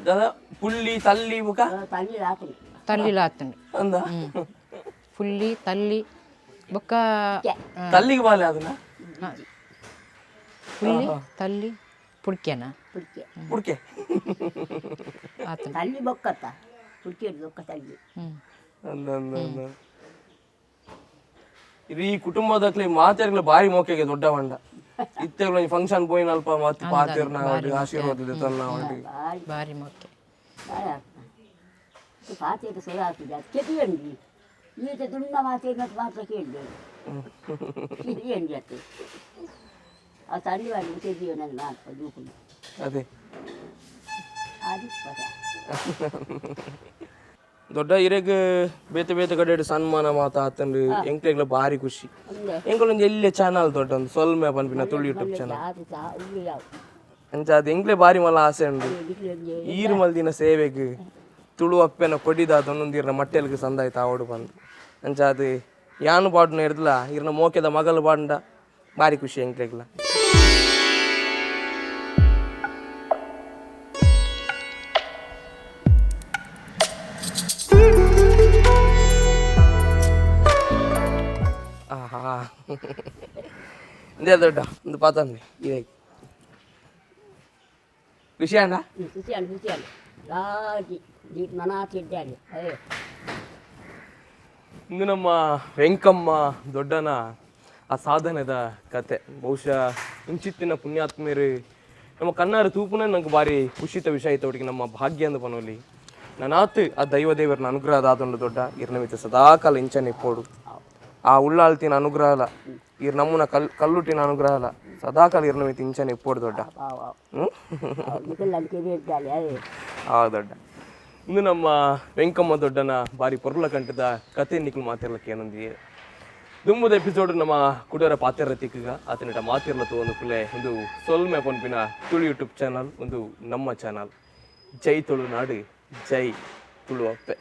ದಾದ ಪುಳ್ಳಿ ತಲ್ಲಿ ಬುಕ. ತಣ್ಣೀರು ಹಾಕಿ. ತಲ್ಲಿಲ ಆತುಂಡು. ಅಂದ. ಪುಲ್ಲಿ ತಲ್ಲಿ ಬೊಕ್ಕ. ತಲ್ಲಿಗೆ ಬಾಲೆ ಅದನ್ನ. ಪುಲ್ಲಿ ತಲ್ಲಿ ಪುಡ್ಕೆನ. ಪುಡ್ಕೆ. ಪುಡ್ಕೆ. ಆತುಂಡು. ತಲ್ಲಿ ಬೊಕ್ಕತ್ತ ಪುಡ್ಕೆ ಬೊಕ್ಕ ತಲ್ಲಿ. ಹ್ಮ್. ಅಂದ ಅಂದ ಅಂದ ಇದು ಈ ಕುಟುಂಬದಕ್ಲೆ ಮಾತೆರ್ಗ್ಲ ಬಾರಿ ಮೋಕೆಗೆ ದೊಡ್ಡ ಬಂಡ ಇತ್ತೆಗ್ಲ ಫಂಕ್ಷನ್ ಪೋಯಿನ ಅಲ್ಪ ಮತ್ತೆ ಪಾತೆರ್ನ ಆಶೀರ್ವಾದ ತನ್ನ ಬಾರಿ. ಬಾರಿ ಮೊಕ್ಕೆ. ಬಾರಿ ಆಗ್ತದೆ ಪಾತೆಗೆ ಸೊರ ಆಗ್ತದೆ ಅದು ಕೆಪಿಯಂಡಿ ಈತ ದುಣ್ಣ ಮಾತೆ ಮಾತ್ರ ಕೇಳಿದೆ ಕೆಪಿಯಂಡಿ ಅತ್ತೆ ಆ ತಂದೆ ವಾಡಿ ಕೆಪಿಯೋ ನನ್ನ ಅಲ್ಪ ದೂಕುಂಡು. ಅದೇ. ಅದು ದೊಡ್ಡ ಇರೆಗ್ ಬೇತೆ ಬೇತೆ ಕಡೆ ಸನ್ಮಾನ ಮಾತ ಆತಂಡು ಎಂಕ್ಲೆಗ್ಲ ಬಾರಿ ಖುಷಿ. ಒಂದೇ. ಎಂಕುಲೊಂಜಿ ಎಲ್ಲೆ ಚಾನಲ್ ದೊಡ್ಡ ಒಂದು ಸೊಲ್ಮೆ ಪನ್ಪಿನ ತುಳು ಯೂಟ್ಯೂಬ್ ಚಾನಲ್. ಅದು ಉಳ್ಳಿ ಯಾವ. ಅಂಚ ಅದು ಎಂಕ್ಲೆ ಬಾರಿ ಮಲ್ಲ ಆಸೆ ಉಂಡು ಈರು ಮಲ್ದಿನ ಸೇವೆಗ್ ತುಳು ಅಪ್ಪೆನ ಕೊಡಿದ ಒಂದೊಂದಿರ್ನ ಮಟ್ಟೆಲ್ಗ್ ಸಂದಾಯ್ತ ಆವಡು ಬಂದು. ಅಂಚಾದ್ ಯಾನು ಪಾಡುನ ಹಿಡ್ದಲ ಇರ್ನ ಮೋಕೆದ ಮಗಲು ಪಾಡುಂಡ ಭಾರಿ ಖುಷಿ ಎಂಕ್ಲೆಗ್ಲ. ಆಹಾ, ಇಂದೇ ದೊಡ್ಡ ಒಂದು ಪಾತಂದೆ ಇದೆ. ಖುಷಿ ಅಣ್ಣ. ಖುಷಿ ಖುಷಿ ರಾಜಿ ದೀಪ ಮನಾತಿದ್ದಾನೆ ಅಯ್ಯೋ. ಇಂದು ನಮ್ಮ ವೆಂಕಮ್ಮ ದೊಡ್ಡನ ಆ ಸಾಧನೆದ ಕತೆ. ಬಹುಶಃ ಇಂಚಿತ್ತಿನ ಪುಣ್ಯಾತ್ಮೇರು ನಮ್ಮ ಕಣ್ಣಾರ ತೂಪುನೇ ನಂಗೆ ಭಾರಿ ಖುಷಿತ ವಿಷಯ ಆಯ್ತು. ಅವರಿಗೆ ನಮ್ಮ ಭಾಗ್ಯ ಅಂದ ಪನೋಲಿ ನನಾತ್ ಆ ದೈವ ದೇವರನ ಅನುಗ್ರಹ ದಾದುಂಡು ದೊಡ್ಡ. ಇರ್ನ ಮಿತ್ತ ಸದಾಕಾಲ ಇಂಚನೆ ಇಪ್ಪೋಡು. ಆ ಉಳ್ಳಾಳ್ತಿನ ಅನುಗ್ರಹಲ, ಇರ್ ನಮ್ಮನ ಕಲ್ಲುಟ್ಟಿನ ಅನುಗ್ರಹಲ ಸದಾಕಾಲ ಇರ್ನ ಮಿತ್ತ ಇಂಚನೆ ಇಪ್ಪೋಡು ದೊಡ್ಡ. ಅವ್ ಅವ್. ಹ್ಮ್? ನಿಕಲ್ ಅಂಚೆನೆ ಇದ್ದಾಳೆ ಅಯ್ಯೋ. ಆ ದೊಡ್ಡ, ಇಂದು ನಮ್ಮ ವೆಂಕಮ್ಮ ದೊಡ್ಡನ ಬಾರಿ ಪೊರ್ಲ ಕಂಠದ ಕತೆ ನಿಕ್ಲು ಮಾತಿರ್ಲಕ್ಕೆ ಏನೊಂದಿದೆ. ದುಂಬುದ ಎಪಿಸೋಡ್ ನಮ್ಮ ಕುಡೋರ ಪಾತೆರ ತಿಕ್ಕಗ ಆತನಿಟ ಮಾತಿರ್ಲ ಒಂದು ಪುಲೆ. ಒಂದು ಸೊಲ್ಮೆ ಪನ್ಪಿನ ತುಳು ಯೂಟ್ಯೂಬ್ ಚಾನಲ್, ಒಂದು ನಮ್ಮ ಚಾನಲ್. ಜೈ ತುಳುನಾಡು, ಜೈ ತುಳು ಅಪ್ಪೆ.